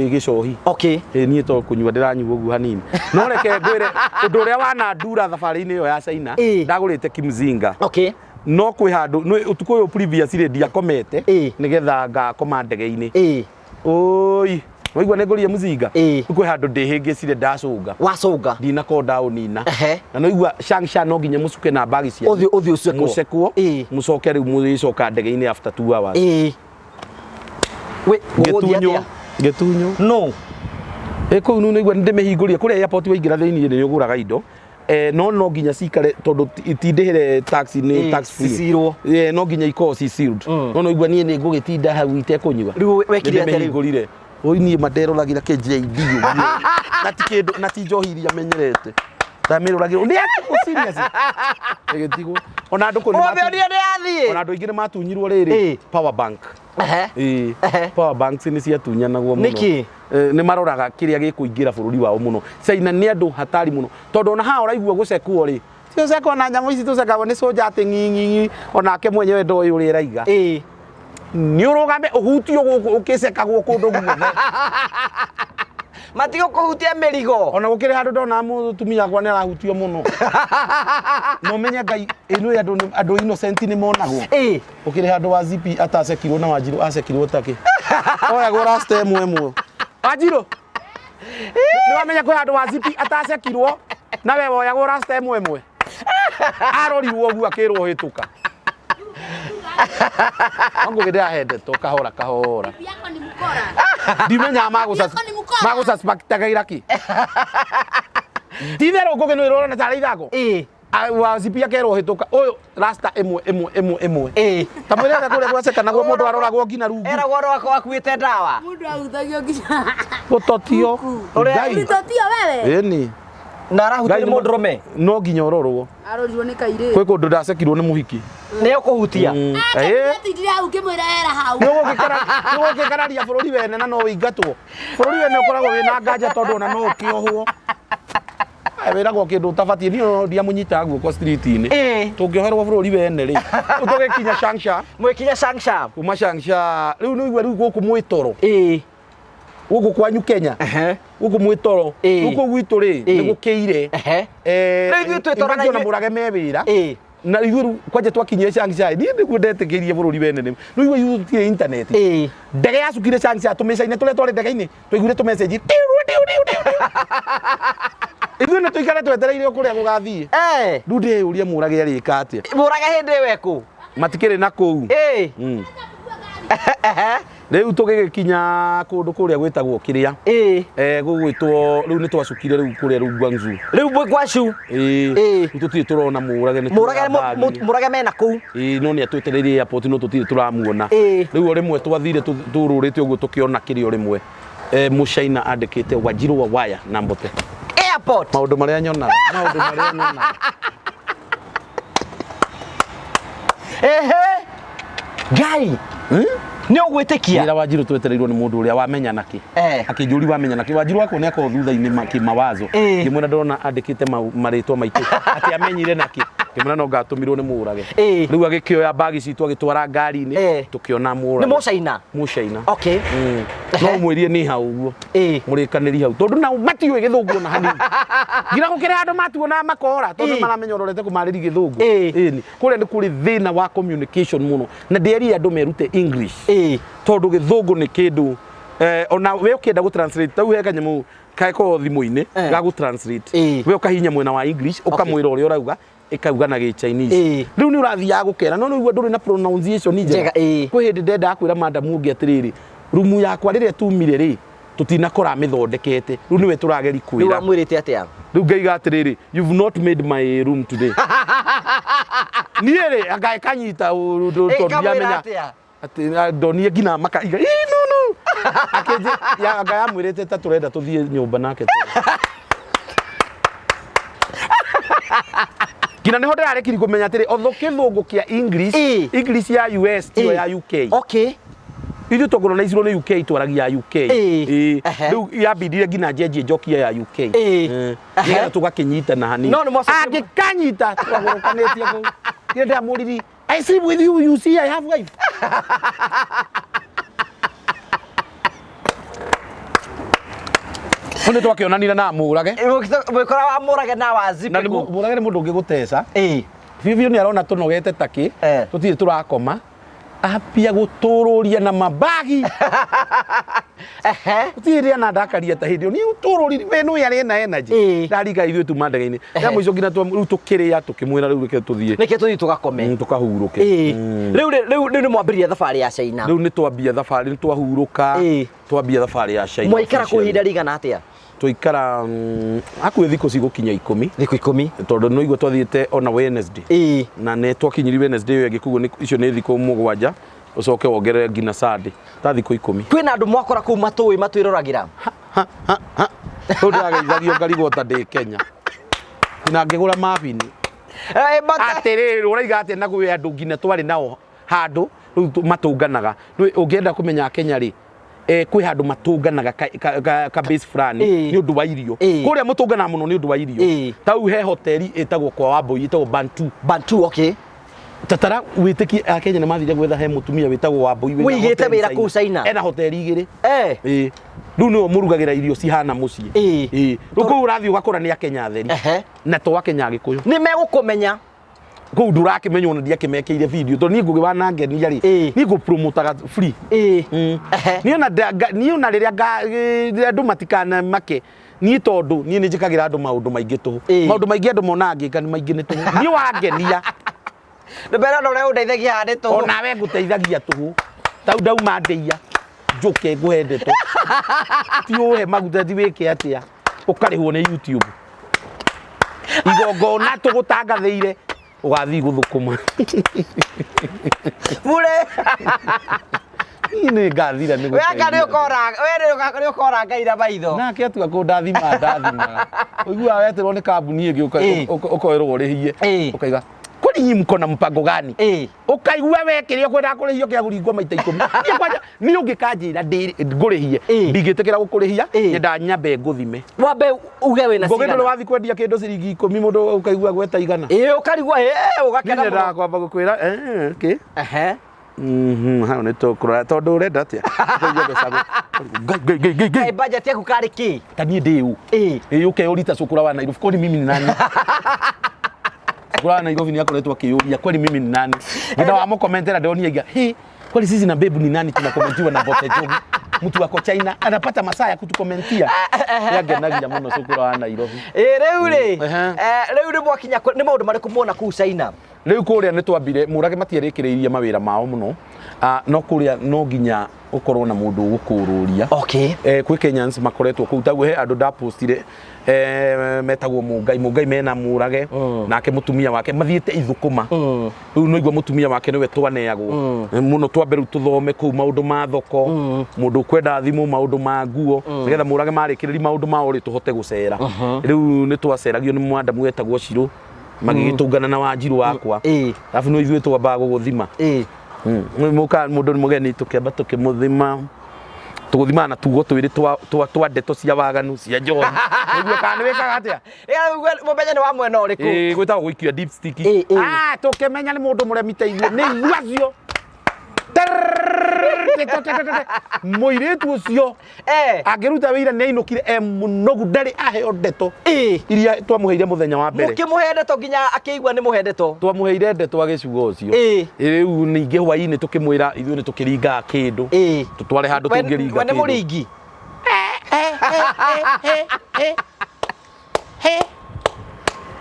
gĩcohi. Okay. Ĩ niĩ to kũnyua ndĩranyua ũguo hanini. No reke ngwĩre ũndũ ũrĩa wanandura thabarĩ-inĩ ĩyo ya China. Ĩĩ. Ndagũrĩte kimzinga. Okay. No kwĩ handũ nĩ ũtukũ ũyũ previous rĩ ndiakomete Ĩĩ. nĩgetha ngakoma ndege-inĩ. Ĩĩ. Oi, waigua nĩ ngũrire mũcinga? Ĩĩ. Kwĩ handũ ndĩhĩngĩcire ndacũnga. Wacũnga. Ndinakorwo ndaũnina. Ehe. Na nĩwaigua Changsha no nginya mũcuke na mbagi cianyu. Ũthiĩ ũthiĩ ũcekwo. Mũcekwo. Ĩĩ. Mũcoke rĩu mũrĩcoka ndege-inĩ after 2 hours. Ĩĩ. Wĩ gũgũthiĩ Ngĩtunywo. atĩa? Ngĩtunywo. No. Ĩ kũu nĩ nĩigua nĩndĩmĩhingũrire kũrĩa airport waingĩra thĩinĩ nĩ ũgũraga indo. No no nginya cikare tondũ itindĩhĩre tax nĩ Ĩĩ, tax free. cicirwo. No nginya ikorwo ci sealed. No no igua niĩ nĩ ngũgĩtinda hau itekũnyua. Rĩu wekire atĩa rĩu? Nĩndĩmĩhingũrire. Oi niĩ manderoragĩra kĩ JD ũguo. Na ti kĩndũ na ti njohi iria menyerete. Ndamĩroragĩra. Nĩ atĩ serious. Ĩgĩtigwo. Ona andũ kũu nĩ Ũmĩonire nĩ yathiĩ. ona andũ aingĩ nĩ matunyirwo rĩrĩ Ĩĩ. power bank. Ehe. Ĩĩ. Ehe. Power banks nĩ ciatunyanagwo mũno. Nĩkĩ? Nĩ maroraga kĩrĩa gĩkũingĩra bũrũri wao mũno. China nĩ andũ hatari mũno. Tondũ ona haha ũraigua gũcekwo rĩ, ti ũcekwo na nyamũ ici tũcekagwo nĩ soja atĩ ng'ing'ing'i onake mwenyewe ndoĩ ũrĩa ĩraiga. Ĩĩ. Nĩ ũrũgame ũhutio gũkũ ũkĩcekagwo kũndũ guothe. Matigũkũhutia mĩrigo. Ona gũkĩrĩ handũ ndona mũtumia wakwa nĩ arahutio mũno. Na ũmenye Ngai ĩno andũ andũ innocent nĩ monagwo. Ĩĩ. Ũkĩrĩ handũ wa zipi atacekirwo na Wanjiru acekirwo takĩ. Oyagwo rasta ĩmwe ĩmwe. Wanjiru. Nĩ wamenya kwĩ handũ wa zipi atacekirwo na we woyagwo rasta ĩmwe ĩmwe. Arorirwo ũguo akĩrwo hĩtũka. No ngũgĩ ndĩrahendetwo kahora kahora. Yako ni mkora. Ndimenyaga Yako ni mkora. magũsuspectaga iraki. Ti itherũ ngũgĩ nĩ ũrona tarĩ ithako. Ĩĩ. Wa zipi akerwo hĩtũka ũyũ rasta ĩmwe ĩmwe ĩmwe ĩmwe. Ĩĩ. Ta mwĩre atĩa kũrĩa gwacekanagwo mũndũ aroragwo nginya rungu. Eragwo rwakwa wakuĩte ndawa. Mundu ahutagio nginya. Gũtotio. Ũrĩa- Ulitotio wewe? Ĩni. Na arahutio nĩ mũndũrũme. No nginya ũrorwo. Arorirwo nĩ kairĩtu. Kwĩ kũndũ ndacekirwo nĩ mũhiki. Nĩ ũkũhutia. Ĩĩ. Atindire hau ngĩmwĩra era hau. Nĩ ũgũgĩkararia bũrũri wene na no ũingatwo. Bũrũri wene ũkoragwo wĩna nganja tondũ ona no ũkĩohwo. Aya, wĩragwo kĩndũ ũtabatiĩ niĩ no ndiamũnyitaga guoko street-inĩ. Ĩĩ. Tũngĩoherwo bũrũri wene rĩ. Tũgĩkinya Changsha. Mwĩkinya Changsha. Kuma Changsha rĩu nĩ ũigua rĩu gũkũ mwĩtoro. Ĩĩ. Gũkũ kwanyu Kenya. Ehe. Gũkũ mwĩtoro. Ĩĩ. Rĩu kũu gwitũ rĩ Ĩĩ. nĩ gũkĩire. Ehe. Rĩu ithuĩ twĩtoro na ona ithuĩ- mũrage me wĩra. Ĩĩ. Na ithuĩ rĩu kwanja twakinyire Changsha niĩ nĩguo ndetĩkĩrie bũrũri wene nĩ rĩu ithuĩ tũtirĩ internet. Ĩĩ. Ndege yacukire Changsha tũmĩcaine tũrĩa twarĩ ndege-inĩ twaiguire tũmessage tiu tiu tiu tiu. Ithuĩ nĩ tũikare twetereire o kũrĩa gũgathiĩ. Eh. Rĩu ndĩyũria mũrage arĩka atĩa. Mũrage hĩndĩ ĩyo ekũ. Matikĩrĩ na kũu. Ĩĩ. Ehe. Rĩu tũgĩgĩkinya kũndũ kũrĩa gwĩtagwo kĩrĩa. Ĩĩ. Gũgwĩtwo rĩu nĩ twacukire rĩu kũrĩa rĩu Guangzhou. Rĩu mwĩ Guangzhou. Ĩĩ. Ĩĩ. Rĩu tũtirĩ tũrona mũrage nĩ Mũrage tũrona mbagi. mũrage mena kũu. Ĩĩ no nĩ atwetereire airport no tũtirĩ tũramuona. Ĩĩ. Rĩu o rĩmwe twathire tũrũrĩte ũguo tũkĩona kĩrĩa o rĩmwe. Mũcaina andĩkĩte Wanjiru wa waya na mbote. Airport. Maũndũ marĩa nyonaga. Maũndũ marĩa nyonaga. Ehe. Ngai. Nĩ ũgwĩtĩkia. Wĩra Wanjiru twetereirwo nĩ mũndũ ũrĩa wamenya nakĩ. Eh. Akĩnjũria wamenya nakĩ. Wanjiru wakwa nĩ akorwo thutha-inĩ kĩmawazo. Ĩĩ. Ngĩmwĩra ndona andĩkĩte marĩtwa maitũ. Atĩ amenyire nakĩ. Ngĩmwĩra no ngatũmirwo nĩ mũrage. Ĩĩ. Rĩu agĩkĩoya mbagi citũ agĩtwara ngari-inĩ Eh. tũkĩona mũrage. Nĩ mũcaina? Mũcaina. Okay. No mwĩrie nĩ hau ũguo. Ĩĩ. Mũrĩkanĩri hau tondũ nao matiũĩ gĩthũngũ ona hanini. Nginya gũkĩrĩ andũ matuona makora tondũ Ĩĩ. maramenya ũrorete kũmarĩria gĩthũngũ. Ĩĩ. Ĩni. Kũrĩa nĩ kũrĩ thĩna wa communication mũno na ndĩerire andũ merute English. Ĩĩ. Tondũ gĩthũngũ nĩ kĩndũ ona we ũkĩenda gũ translate tau he kanyamũ gakoragwo thimũ-inĩ Eh. ga gũ translate. Ĩĩ. We ũkahihinya mwena wa English ũkamwĩra ũrĩa ũrauga ĩkauga na gĩ Chinese. Ĩĩ. Rĩu nĩ ũrathiaga gũkera no nĩguo ndũrĩ na pronunciation njega. Njega, ĩĩ. Kwĩ hĩndĩ ndendaga kwĩra madam ũngĩ atĩrĩrĩ, rumu yakwa rĩrĩa tumire rĩ tũtinakora mĩthondekete rĩu nĩwe tũrageri Rĩu kwĩra. wamwĩrĩte atĩa? Rĩu ngaiga atĩrĩrĩ, you've not made my room today. Niĩ rĩ anga ĩkanyita ũndũ Ĩĩ, tondũ kamwĩra ndiamenya atĩa? atĩ ndonire nginya makaiga "Ĩ, no no akĩnjĩ ya anga yamwĩrĩte ta tũrenda tũthiĩ nyũmba nake nginya nĩho ndĩrarekiri kũmenya atĩrĩ although kĩthũngũ kĩa English Ĩ. English ya US tiyo Ĩ. ya UK Okay. ithuĩ tũcolonizirwo nĩ UK twaragia ya UK Ĩ. Ĩ. Ehe. rĩu yambindire nginya njenjie njokia ya UK Ĩ. Eh. Ehe. nĩgetha tũgakĩnyitana hanini No, nĩ mwacokire- angĩkanyita twagũrũkanĩtie kũu nginya ndĩramũririe I sleep with you, you see I have wife. Hau nĩ twakĩonanire na mũrage Mwĩkora wa mũrage na wa na nĩ Zipiku. mũrage nĩ mũndũ ũngĩgũteca Ĩĩ. biũ biũ nĩ arona tũnogete takĩ Eh. tũtirĩ tũrakoma ambia gũtũrũria na mabagi Ehe. gũtirĩ rĩa na ndakaria ta hĩndĩ ĩyo niĩ ũtũrũri we nĩ arĩ na energy Ĩĩ. ndarika ithuĩ tuma ndege-inĩ Ehe. ya mũico nginya rĩu tũkĩrĩa tũkĩmwĩra rĩu reke tũthiĩ Nĩkĩo tũthiĩ tũgakome. Tũkahurũke. Ĩĩ. Rĩu rĩu rĩu nĩ mwambĩrĩria thabarĩ ya China. Rĩu nĩ twambia thabarĩ nĩ twahurũka Ĩĩ. twambia thabarĩ ya China Mwaikara kũu officially. ihinda rĩigana atĩa? Twaikara hakuhĩ thikũ cigũkinya 10 Thikũ 10. tondũ nĩ igua twathiĩte ona Wednesday Ĩĩ. na nĩ twakinyiri Wednesday ĩyo ĩngĩ koguo icio nĩ thikũ 7 ũcoke wongerere nginya Sunday ta thikũ 10. Kwĩna andũ mwakora kũu matũĩ matwĩroragĩra. Rĩu ndĩrageithagio ngarigwo ta ndĩ Kenya nginya ngĩgũra mabini Eh, atĩrĩrĩ ũraiga atĩa na kwĩ andũ nginya twarĩ nao handũ rĩu matũnganaga Rĩu ũngĩenda kũmenya Kenya rĩ kwĩ handũ matũnganaga ka base fulani Ĩĩ. nĩ ũndũ wa irio Ĩĩ. kũrĩa mũtũnganaga mũno nĩ ũndũ wa irio Ĩĩ. tau he hoteli ĩtagwo kwa Wambũi ĩtagwo Bantu Bantu, okay. tatara wĩtĩkie akenya nĩ mathire gwetha he mũtumia wĩtagwo Wambũi wĩna Wĩigĩte hoteli wĩra kũu China? ena hoteli 2. Eh. Ĩĩ. Rĩu nĩwe mũrugagĩra irio cihana mũciĩ. Ĩĩ. Ĩĩ. Rĩu kũu ũrathiĩ ũgakora nĩ akenya atheri Ehe. na to akenya agĩkũyũ Nĩ megũkũmenya. kũu ndũrakĩmenya ona ndiakĩmekĩire video tondũ niĩ ngũgĩ wanangenia rĩ Ĩĩ. niĩ ngũpromotaga free. Ĩĩ. Ehe. Niĩ ona niĩ ona rĩrĩa andũ matikanamake niĩ tondũ niĩ nĩ njĩkagĩra andũ maũndũ maingĩ tũhũ Ĩĩ. maũndũ maingĩ andũ monaga ngĩka nĩ maingĩ nĩ tũhũ niĩ wangenia Nĩ mbere ona ũrĩa ũndeithagia haha nĩ tũhũ. onawe ngũteithagia tũhũ tau ndauma ndĩia njũke ngũhe ndeto ti ũhe maguta ti wĩke atĩa ũkarĩhwo nĩ YouTube igongona tũgũtangathĩire ũgathiĩ gũthũkũma Bure. Niĩ nĩ ngathira nĩ We anga nĩ gũteithia. ũkora we nĩ ũkora Ngai na maitho. Nake atua kũndathima ndathimaga ũiguaga wetĩrwo nĩ kambuni ĩngĩ Ĩĩ. ũkoerwo ũrĩhie Ĩĩ. ũkaiga kwani nyinyi mko na mpango gani Ĩĩ. ũkaigua we kĩrĩa ũkwendaga kũrĩhio kĩa kũringwo maita 10 niĩ kwanja niĩ ũngĩkanjĩra ngũrĩhie Ĩĩ. ndingĩtĩkĩra gũkũrĩhia Ĩĩ. nyendaga nyambe ngũthime Wambe uge wĩna ngũgĩ ndũrĩ cigana. wathiĩ kwendia kĩndũ ciringi 10 mũndũ ũkaigua gweta igana Ĩĩ ũkarigwo ĩĩ niĩ ũgakena nyendaga mũno. kwamba gũkwĩra kĩ Ehe. Hau nĩ tũkũrora tondũ ũrenda atĩa ũkaigua mbeca ngai ngai ngai ngai ngai Kaĩ budget yaku karĩ kĩ? ta niĩ ndĩ ũ Ĩĩ. Ĩĩ ũkeyũria ta cũkũra wa Nairobi kwani mimi ni nani cũkũra wa Nairobi nĩ akoretwo akĩyũria kwani mimi ni nani ngina wamũkomentera ndĩronia iga hey, kwani sisi na babe ni nani tunakomentiwa na Mbote Njogu mtu wako China anapata masaa ya kutukomentia yangenagia mũno cũkũra wa Nairobi Ĩĩ rĩu rĩ. Ehe. Rĩu nĩ mwakinya nĩ maũndũ marĩkũ muona kũu China? Rĩu kũrĩa nĩ twambire mũrage matiarĩkĩrĩirie mawĩra mao mũno no kũrĩa no nginya ũkorwo na mũndũ ũgũkũrũria. Okay. Kwĩ Kenyans makoretwo kũu taguo he andũ ndapostire metagwo Mũngai Mũngai mena Mũrage nake mũtumia wake mathiĩte ithũkũma rĩu no igua mũtumia wake nĩwe twaneagwo mũno twambe rĩu tũthome kũu maũndũ ma thoko mũndũ ũkwenda thimũ maũndũ ma nguo nĩgetha Mũrage marĩkĩrĩria maũndũ mao rĩ tũhote gũcera rĩu nĩ twaceragio nĩ mwandamu wetagwo Shirũ magĩgĩtũngana na Wanjirũ wakwa Ĩĩ. arabu no ithuĩ twambaga gũgũthima Ĩĩ. Mũka mũndũ nĩ mũgeni tũkĩamba tũkĩmũthima Tũgũthimaga na tugo twĩrĩ twa ndeto cia waganu cia njohi nĩguo kana nĩ wĩkaga atĩa. Mũmenye nĩ wa mwena ũrĩkũ. Ĩĩ, gwĩtagwo gũikia dipstick. Ĩĩ, ĩĩ. Ah, tũkĩmenya nĩ mũndũ mũremi ta ithuĩ nĩ ithuĩ acio. Mũirĩtu ũcio angĩruta wĩira nĩ ainũkire e mũnogu, ndarĩ aheo ndeto iria twamũheire mũthenya wa mbere. Mũkĩmũhe ndeto nginya akĩigua nĩ mũhe ndeto. Twamũheire ndeto agĩcuga ũcio. Rĩu ningĩ hwainĩ tũkĩmwĩra ithuĩ nĩ tũkĩringaga kĩndũ, tũtware handũ tũngĩringa We nĩ kĩndũ. mũringi.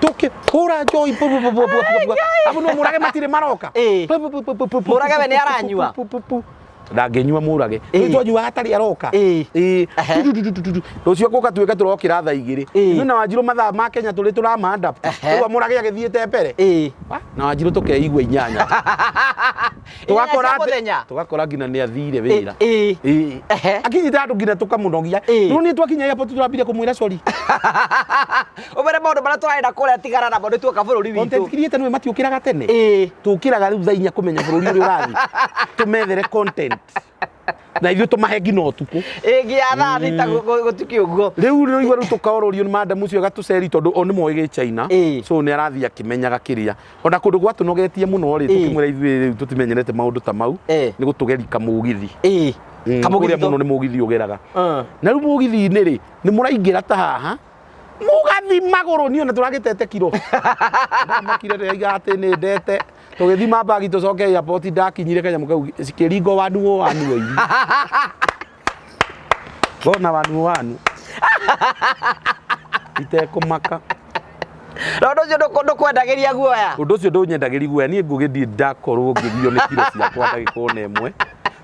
Tũkĩhũra njohi pu, pu, pu, pu, pu, pu, pu. Abu no mũrage matirĩ maroka. Pu, pu, pu, pu, pu, pu, pu, Mũrage we pu, nĩ pu, aranyua. pu, pu, pu. Ndangĩnyua mũrage. Rĩu twanyuaga atarĩ aroka. Ĩĩ. Tu, tu, tu, tu, tu, tu. Rũciũ gũka tuĩke tũrokĩra thaa 2. Ithuĩ na Wanjirũ mathaa ma Kenya tũrĩ tũrama adapt. Rĩu Mũrage agĩthiĩte mbere. Na Wanjirũ tũkeigua 8. Tũgakora mũthenya. Tũgakora nginya nĩ athire wĩra. Ĩĩ. Akinyĩte handũ nginya tũkamũnogia. Rĩu niĩ twakinya airport tũrambire kũmwĩra sorry. Ũmere maũndũ marĩa tũrarenda kũrĩa tigana namo nĩ tuoka bũrũri witũ. Content creator nĩwe matiũkĩraga tene. Tũkĩraga rĩu thaa 4 kũmenya bũrũri ũrĩa ũrathiĩ. Tũmethere content. Na ithuĩ tũmahe nginya ũtukũ. Ĩĩ nginya thaa 6 gũtukĩ ũguo. Rĩu rĩu rĩu tũkaorũrio nĩ madam ũcio agatũceri tondũ o nĩ moĩ gĩ China. So nĩ arathiĩ akĩmenyaga kĩrĩa. Ona kũndũ gwatũnogetie mũno rĩ, tũkĩmwĩra ithuĩ rĩu tũtimenyerete maũndũ ta mau, nĩ gũtũgeria kamũgithi. Kamũgithi Kũrĩa mũno nĩ mũgithi ũgeraga. Na rĩu mũgithi-inĩ rĩ, nĩ mũraingĩra ta haha, mũgathi magũrũ niĩ ona tũragĩtete kiro. Ndamakire ndĩraiga atĩ nĩ ndete. Tũgĩthima mbagi tũcoke airport ndakinyire kanyamũ kau cikĩringwo wanu o wanu oiri. Ngona wanu o wanu. Itekũmaka. Na ũndũ ũcio ndũkwendagĩria guoya. Ũndũ ũcio ndũnyendagĩria guoya. Niĩ Ngũgĩ ndirĩ ndakorwo ngĩgio nĩ kiro ciakwa ndagĩka ona ĩmwe.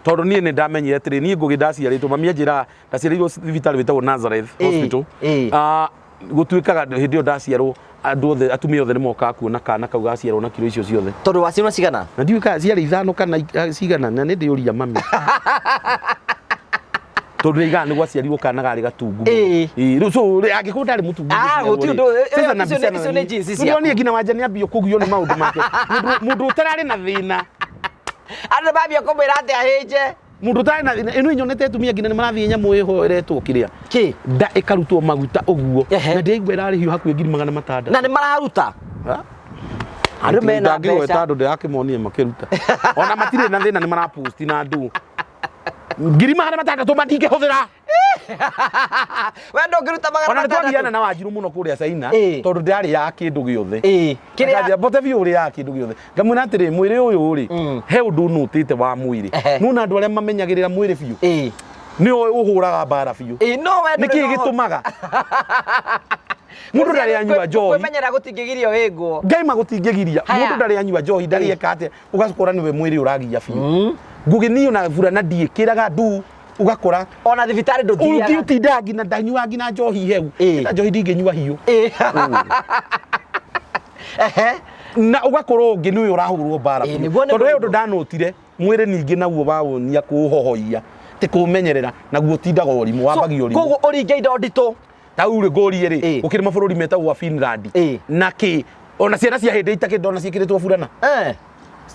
Tondũ niĩ nĩ ndamenyire atĩrĩ, niĩ Ngũgĩ ndaciarĩtwo, mami anjĩraga ndaciarĩirwo thibitarĩ wĩtagwo Nazareth Hospital. Gũtuĩkaga hĩndĩ ĩyo ndaciarwo andũ othe, atumia othe nĩ mokaga kuona kana kau gaciarwo na kiro icio ciothe. Tondũ waciarwo cigana? Na ndiũĩ kana ciarĩ 5 kana cigana, na nĩ ndĩũria mami. Tondũ nĩaigaga nĩ gwaciarirwo kana karĩ gatungu mũno. Ĩĩ, rĩu so angĩkorwo ndarĩ mũtungu Ah, ngĩciarwo gũtirĩ rĩ. ũndũ, Sasa na icio mbica ĩno icio nĩ jeans Rĩu ciaku. ndĩronire nginya Wanja nĩambia kũgio nĩ maũndũ make. Mũndũ ũtararĩ na thĩna. Andũ mambia kũmwĩra atĩ ahĩnje. Mũndũ ũtarĩ na thĩna, ĩno nyonete atumia nginya nĩ marathiĩ nyamũ ĩho ĩretwo kĩrĩa. Kĩ? Nda ĩkarutwo maguta ũguo. Na ndĩraigua ĩrarĩhio hakuhĩ 600,000. Na nĩ mararuta. Andũ mena Ndangĩgweta mbeca. andũ ndĩrakĩmonie makĩruta. Ona matirĩ na thĩna nĩ maraposti na andũ. 600,000 matingĩhũthĩra. We ndũngĩruta magana Ona nĩ twagiana matandatũ. na Wanjirũ mũno kũrĩa China tondũ ndĩrarĩaga kĩndũ gĩothe. Kĩrĩa Akanjĩra, mbote biũ ũrĩaga kĩndũ gĩothe. Ngamwĩra atĩrĩ, mwĩrĩ ũyũ rĩ, he ũndũ ũnũtĩte wa mwĩrĩ. Nĩwona andũ arĩa mamenyagĩrĩra mwĩrĩ biũ? Nĩ o ũhũraga mbara biũ. No we Nĩ kĩĩ gĩtũmaga? Mũndũ ndarĩ anyua njohi. Kwĩmenyera gũtingĩgiria ũhĩngwo. Ngai ma gũtingĩgiria. Haya. Mũndũ ndarĩ anyua njohi, ndarĩ eka atĩa, ũgakora nĩwe mwĩrĩ ũragia biũ. Ngũgĩ niĩ ona burana ndiĩkĩraga ndu, ũgakora ona thibitarĩ ndũthiaga. Ũngĩtindaga nginya ndanyuaga nginya njohi heu. Na njohi ndingĩnyua hiũ. Na ũgakorwo ũngĩ nĩwe ũrahũrwo mbara biũ. Nĩguo nĩ Tondũ he mũrimũ. ũndũ ndanotire, mwĩrĩ ningĩ naguo wawonia kũũhohoia, ti kũũmenyerera, naguo ũtindaga ũrimũ, wambagia ũrimũ. Koguo ũringe indo nditũ. Ta rĩu rĩ, ngũrie rĩ, gũkĩrĩ mabũrũri metagwo wa Finland. Na kĩ, ona ciana cia hĩndĩ itakĩrĩ ndona ciĩkĩrĩtwo burana.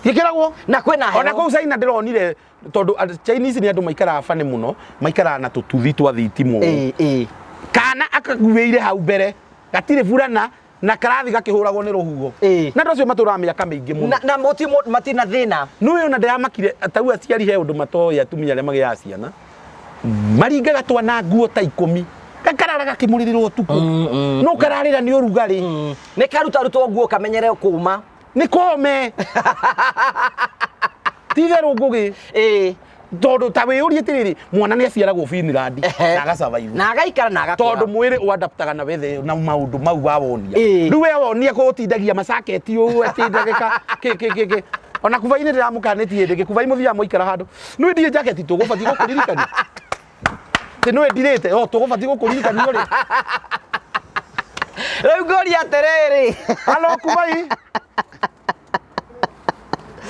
Ciĩkĩragwo. Na kwĩna heho. Ona kũu China ndĩronire, tondũ Chinese nĩ andũ maikaraga funny mũno, maikaraga na tũtuthi twa thitima ũũ. Kana akaguĩire hau mbere, gatirĩ burana, na karathi gakĩhũragwo nĩ rũhuho. Na andũ acio matũraga mĩaka mĩingĩ mũno. Na matirĩ na thĩna. Nĩũĩ ona ndĩramakire, ta rĩu aciari he ũndũ matoĩ atumia arĩa magĩaga ciana. Maringaga twana nguo ta 10. Gakarara gakĩmũrĩrĩra ũtukũ. No kararĩra nĩ ũrugarĩ. Nĩ karutarutwo nguo kamenyere kũma. Nĩ kome. Ti itherũ Ngũgĩ. Tondũ ta wĩyũrie atĩrĩrĩ, mwana nĩ aciaragwo Finland na agasurvive. Na agaikara na agakũra. Tondũ mwĩrĩ ũadaptaga na wethe na maũndũ mau wawonia. Rĩu we wonia kũũtindagia macaketi ũũ atĩ ndagĩka kĩ kĩ kĩ kĩ. Ona kubai-inĩ ndĩramũkanĩtie hĩndĩ ĩngĩ, kubai mũthiaga mwaikara handũ. Nĩũĩ ndirĩ jaketi tũgũbatiĩ gũkũririkania. Atĩ nĩũĩ ndirĩte, o tũgũbatiĩ gũkũririkania rĩ. Rĩu ngũria atĩrĩrĩ. Halo kubai.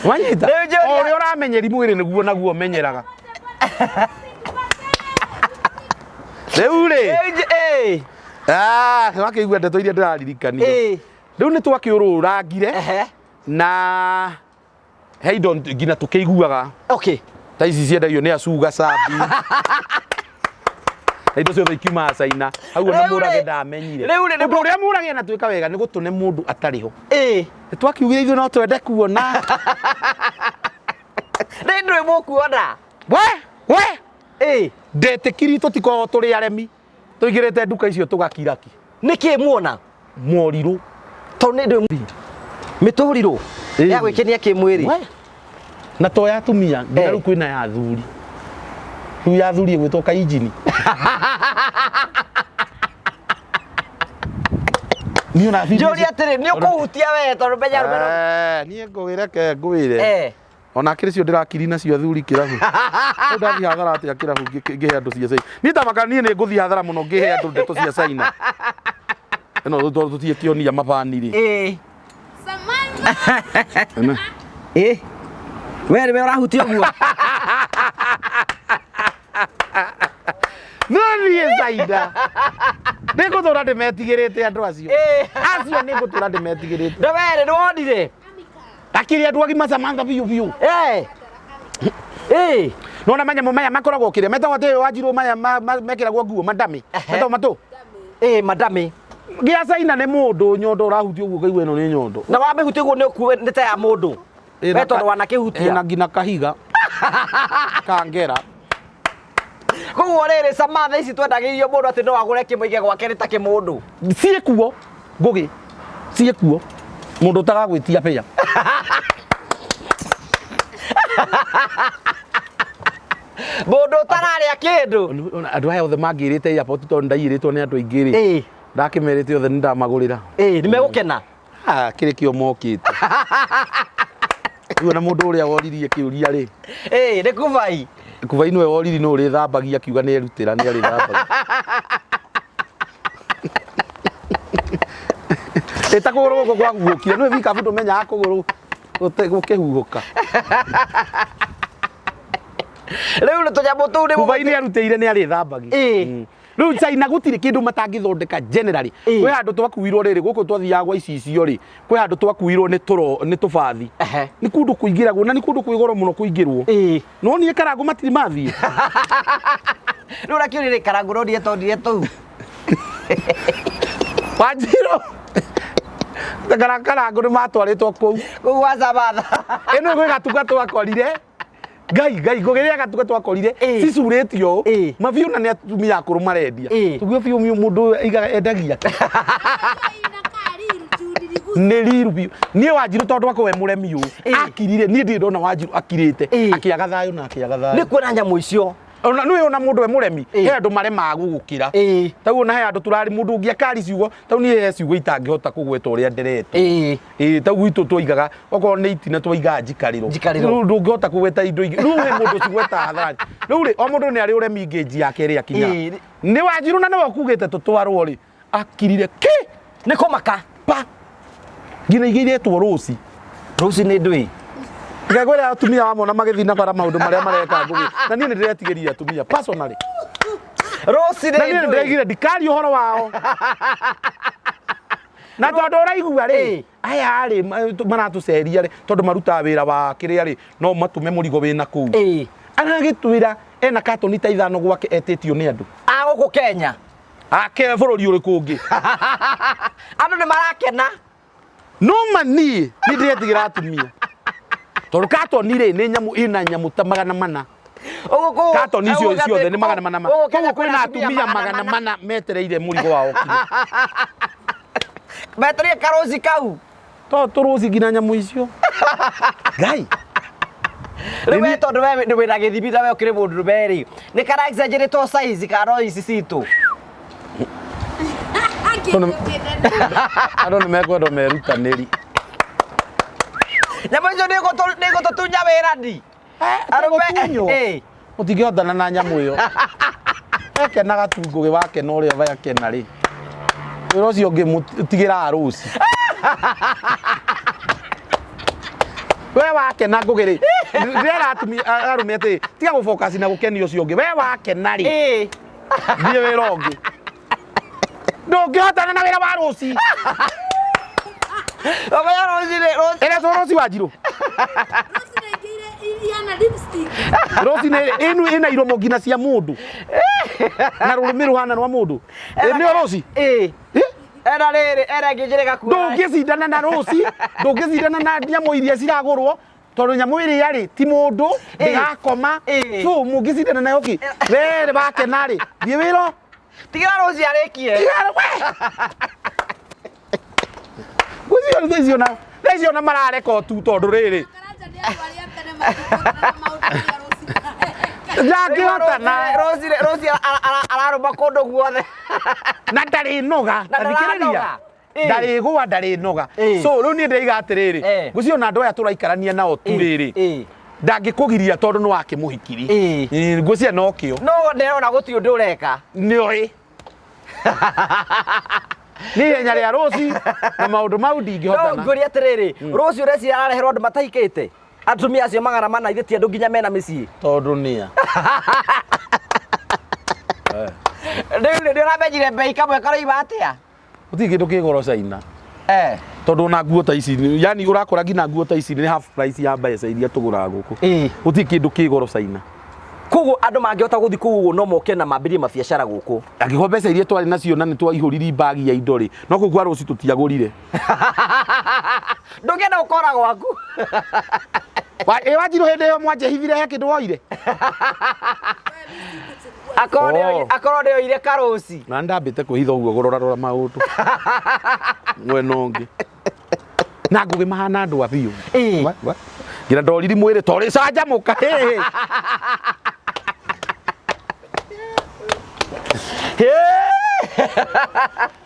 Wanyita? Rĩu njũria- O ũrĩa ũramenyeri mwĩrĩ nĩguo naguo ũmenyeraga. Rĩu rĩ. Ah, wakĩigua ndeto iria ndĩraririkanire. Rĩu nĩ twakĩũrũrangire na he indo nginya tũkĩiguaga. Okay. Ta ici ciendagio nĩ acuga cabi na indo ciothe ikiumaga China. Hau ona Rĩu rĩ- mũrage ndamenyire. rĩu rĩ nĩ Ũndũ ũrĩa mũrage anatuĩka wega nĩ gũtũne mũndũ atarĩ ho. Ĩĩ. Twakiugire ithuĩ no twende kuona. Nĩ ndũĩ mũkuona. We we Ĩĩ. ndetĩkirie tũtikoragwo tũrĩ aremi tũingĩrĩte nduka icio tũgakiraki. Nĩkĩ muona? Morirũ. Tondũ nĩ ndũĩ mĩtũrirũ Ĩĩ. ya gwĩkenia kĩmwĩrĩ. We. Na to ya atumia nginya Eh. rĩu kwĩna ya athuri. Rĩu ya athuri ĩgwĩtwo kainjini. Niĩ ona video Njũria atĩrĩ, nĩ ũkũhutia we tondũ menya arũme no. Eh, niĩ ngũgĩre ke ngwĩre. Eh. Ona akĩrĩ cio ndĩrakiri nacio athuri kĩrabu. Rĩu ndathiĩ hathara atĩa kĩrabu ngĩhe andũ cia China. Niĩ tamaka niĩ nĩ ngũthiĩ hathara mũno ngĩhe andũ ndeto cia China. Ĩno tondũ tũtiĩkĩonia mabani rĩ. Ĩĩ. Samantha. Ĩno. Ĩĩ. We nĩwe ũrahutia ũguo. No niĩ Zaida. Nĩ ngũtũra ndĩmetigĩrĩte andũ acio. Ĩĩ. Acio nĩ ngũtũra ndĩmetigĩrĩte. Na we rĩ nĩwonire? Akiri andũ agima Samantha biũ biũ. Eh. Ĩĩ. Nona manyamũ maya makoragwo kĩrĩa metagwo atĩ wanjirwo maya mekĩragwo nguo madami. Ehe. Metagwo matũ. Ĩĩ madami. Gĩa China nĩ mũndũ nyondo ũrahutia ũguo ũkaigua ĩno nĩ nyondo. Na wamĩhutia ũguo nĩ ũkuwe nĩ ta ya mũndũ. We tondũ wanakĩhutia. Ĩna nginya kahiga. Kangera. Koguo rĩrĩ Samantha ici twendagĩrio mũndũ atĩ no agũre kĩmwe aige gwake nĩ ta kĩmũndũ. Ciĩkuo ngũgĩ. Ciĩkuo. Mũndũ ũtagagwĩtia bĩa. Mũndũ ũtararĩa kĩndũ. Andũ aya othe mangĩrĩte airport tondũ ndaiyĩrĩtwo nĩ andũ aingĩ rĩ. Ĩĩ. Ndakĩmerĩte othe nĩ ndamagũrĩra. Ĩĩ nĩ megũkena. Ah, kĩrĩ kĩo mokĩte. Rĩu ona mũndũ ũrĩa woririe kĩũria rĩ. Ĩĩ nĩ kubai. Kubai nĩwe woriri nũ ũrĩthambagia akiuga nĩ erutĩra nĩ arĩthambagia. Ĩta kũgũrũ gũkũ kwahuhũkire nĩwe bikabu ndũmenyaga kũgũrũ gũkĩhuhũka. Rĩu nĩ tũnyamũ tũu nĩ Kubai nĩ arutĩire nĩ arĩthambagia. Ĩĩ. Rĩu China gũtirĩ kĩndũ matangĩthondeka generally. Ĩĩ. Kwĩ handũ twakuirwo rĩrĩ gũkũ twathiaga gwa icicio rĩ kwĩ handũ twakuirwo nĩ tũro nĩ tũbathi. Ehe. Nĩ kũndũ kũingĩragwo na nĩ kũndũ kwĩ goro mũno kũingĩrwo. Ĩĩ. No niĩ Karangũ matirĩ mathiĩ. Rĩu ũrakĩũria rĩ Karangũ no ndietondire tũu. Wanjirũ. Karangũ nĩ matwarĩtwo kũu. Kũu gwa Samantha. Ĩno gwĩ gatuka twakorire. Ngai ngai ngũgĩrĩa gatuka twakorire Ĩĩ. cicurĩtio ũũ Ĩĩ. mabiũ na nĩ atumia akũrũ marendia. Ĩĩ. Tũguo biũ mũndũ ũyũ aigaga endagia kĩ? Ina kariru judi nĩ riru biũ niĩ wanjirũ tondũ akorwo e mũremi ũũ Ĩĩ. akirire niĩ ndirĩ ndona wanjirũ akirĩte Ĩĩ. akĩaga thayũ na akĩaga Nĩ thayũ kuona nyamũ icio. ona nĩwe ona mũndũ e mũremi Ĩĩ. he andũ maremaga gũgũkĩra Ĩĩ. tau ona he andũ tũrarĩ mũndũ ũngĩ akari ciugo tau niĩ he ciugo itangĩhota kũgweta ũrĩa nderetwo. Ĩĩ. Ĩĩ tau gwitũ twaigaga okorwo nĩ itina twaigaga njikarĩro. Njikarĩro. Rĩu ndũngĩhota kũgweta indo ingĩ. Rĩu he mũndũ cigwetaga hadharani. Rĩu rĩ o mũndũ nĩ arĩ ũremi ngĩnji yake ĩrĩa akinyaga. Ĩĩ. Nĩ wanjirũ na nĩwe ũkugĩte tũtwarwo rĩ akirire kĩ Nĩ kũmaka. pa nginya ingĩ iretwo rũci. Rũci nĩ ndũĩ. Ngegwĩra atumia wamona magĩthiĩ na bara maũndũ marĩa mareka ngũgĩ na niĩ nĩ ndĩretigĩrire atumia personally. Rũci Na nĩ niĩ nĩ ndũĩ. ndĩraigire ndikaria ũhoro wao. Na tondũ ũraigua rĩ Ĩĩ. aya rĩ maratũceria rĩ tondũ marutaga wĩra wa kĩrĩa rĩ no matũme mũrigo wĩna kũu. Ĩĩ. Aragĩtwĩra ena katoni ta ithano gwake etĩtio nĩ andũ. A gũkũ Kenya. Ake bũrũri ũrĩkũ ũngĩ. Andũ nĩ marakena. No ma niĩ nĩ ndĩretigĩra atumia. Tondũ katoni rĩ nĩ nyamũ ĩna nyamũ ta 400. Ũguo kũu. Katoni icio ciothe nĩ 400. Gũkũ Kenya Koguo kwĩna atumia 400 metereire mũrigo wao ũkinye. Metereire karũci kau. To tũrũci nginya nyamũ icio. Ngai. Rĩu we tondũ we wĩna gĩthimi na we ũkĩrĩ mũndũrũme rĩ nĩ kara exaggerate size kana no ici citũ. Andũ nĩ mekwendwo merutanĩri. Nyamũ icio nĩ igũtũtunya wĩra ni. Arũme Gũtunywo. Ĩĩ. Mũtingĩhotana na nyamũ ĩyo. Ekenaga tu ngũgĩ wakena ũrĩa we akena rĩ. Wĩra ũcio ũngĩ mũtigĩraga rũci. We wakena ngũgĩ rĩ. Ndĩrera atumia arũme atĩ tiga gũ focus na gũkenia ũcio ũngĩ. We wakena rĩ. Ĩĩ. Thiĩ wĩra ũngĩ. Ndũngĩhotana na wĩra wa rũci. Ũmenye rũci nĩ rũci. Ĩretwo rũci wanjirũ. Iliana lipstick. Rose nĩ ĩnu ĩna iromo nginya cia mũndũ na rũrĩmĩ rũhana rwa mũndũ. Ĩ nĩyo Rose? Ĩ. Ĩ? Era rĩrĩ, era ĩngĩ njĩrĩga kuoya. Ndũngĩcindana na Rose, ndũngĩcindana na nyamũ iria ciragũrwo tondũ nyamũ ĩrĩa rĩ ti mũndũ ndĩgakoma. Ĩ. So mũngĩcindana nayo kĩ? We rĩ wakena rĩ thiĩ wĩra Tigira Rose arĩkie. Ngwĩciria thaa icio na thaa icio na marareka tu tondũ rĩrĩ Karanja nĩ andũ arĩa tene matingĩhotana na maũndũ marĩa Rose mareka. ndangĩhotana Rose Rose ararũma kũndũ guothe. Na ndarĩ noga. Na Ta thikĩrĩria. ndaranoga. Ĩ. Ndarĩgũa, ndarĩ noga. Ĩ. So rĩu niĩ ndĩraiga atĩrĩrĩ, Eh. ngwĩciria ona andũ aya tũraikarania nao tu rĩrĩ, Ĩ. ndangĩkũgiria tondũ nĩ wakĩmũhikiri. Ĩ. Ĩ, ngwĩciria nokĩo. No ndĩrona gũtirĩ ũndũ ũreka. Nĩoĩ nĩ ihenya rĩa rũci na maũndũ mau No ndingĩhotana. ngũria atĩrĩrĩ, rũciũ ũreciria arareherwo andũ matahikĩte? Atumia acio 400 ithe ti andũ nginya mena mĩciĩ. Tondũ nĩa Rĩu nĩ ũramenyire mbei kamwe karoima atĩa? Gũtirĩ kĩndũ kĩ goro China. Eh. Tondũ ona nguo ta ici yani ũrakora nginya nguo ta ici nĩ half price ya mbeca iria tũgũraga gũkũ. Ĩ. Gũtirĩ kĩndũ kĩ goro China. Koguo andũ mangĩhota gũthiĩ kũu ũguo no moke na mambĩrie mabiacara gũkũ. Angĩkorwo mbeca iria twarĩ nacio na nĩ twaihũriri mbagi ya indo rĩ, no kũu kwa rũci tũtiagũrire. Ndũngĩenda gũkora gwaku. Ĩ Wanjirũ hĩndĩ ĩyo mwanjehithire he kĩndũ woire? Akorwo Oh. akorwo nĩoire karũci. Na ndambĩte kwĩhitha ũguo kũrora rora maũndũ mwena ũngĩ na ngũgĩ mahana andũ a biũ. Ĩ. Nginya ndoriri mwĩrĩ torĩ canjamũka. Hĩ.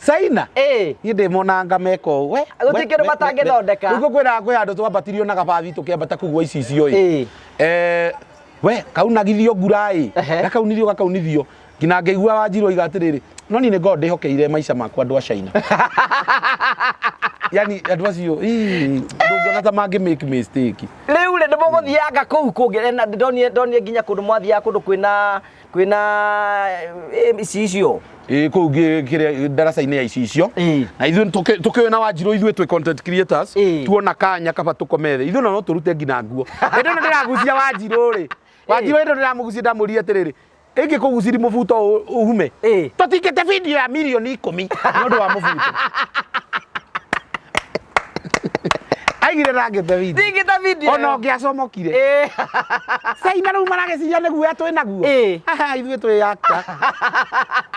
China. Ĩ. Niĩ ndĩmonanga meka ũũ we. Gũtirĩ kĩndũ matangĩthondeka. Rĩu ngũkwĩraga kwĩ handũ twambatirio na gabathi tũkĩambata kũu gwa icicio ĩ. Ĩ. Eh, we kaunagithio ngura ĩ. Ehe. Gakaunithio gakaunithio nginya ngĩigua Wanjirũ oiga atĩrĩrĩ, no niĩ nĩ ngoragwo ndĩhokeire maica makwa andũ a China. Yani andũ acio ii, ndũngĩona ta mangĩ make mistake. Rĩu rĩ nĩmũgũthianga kũu kũngĩ na ndonire ndonire nginya kũndũ mwathiaga kũndũ kwĩna kwĩna icicio. Ĩ kũu kĩrĩa ndaraca-inĩ ya icicio. Ĩ. Na ithuĩ tũkĩũĩ na Wanjirũ ithuĩ twĩ content creators. Ĩ. Tuona kanya kaba tũkome thĩ ithuĩ no tũrute nginya nguo. Hĩndĩ ĩno ndĩragucia Wanjirũ rĩ, Wanjirũ hĩndĩ ĩno ndĩramũgucia ndamũria atĩrĩrĩ, ĩngĩkũguciri mũbuto uhume. Ĩ. Tũtingĩte video ya mirioni 10 nĩ ũndũ wa mũbuto. Aigire ndangĩte video. Ndingĩte video. Ona ũngĩacomokire. Ĩ. Caina rĩu maragĩciria nĩ guoya twĩ naguo. Ĩ. Haha, ithuĩ twĩ actor.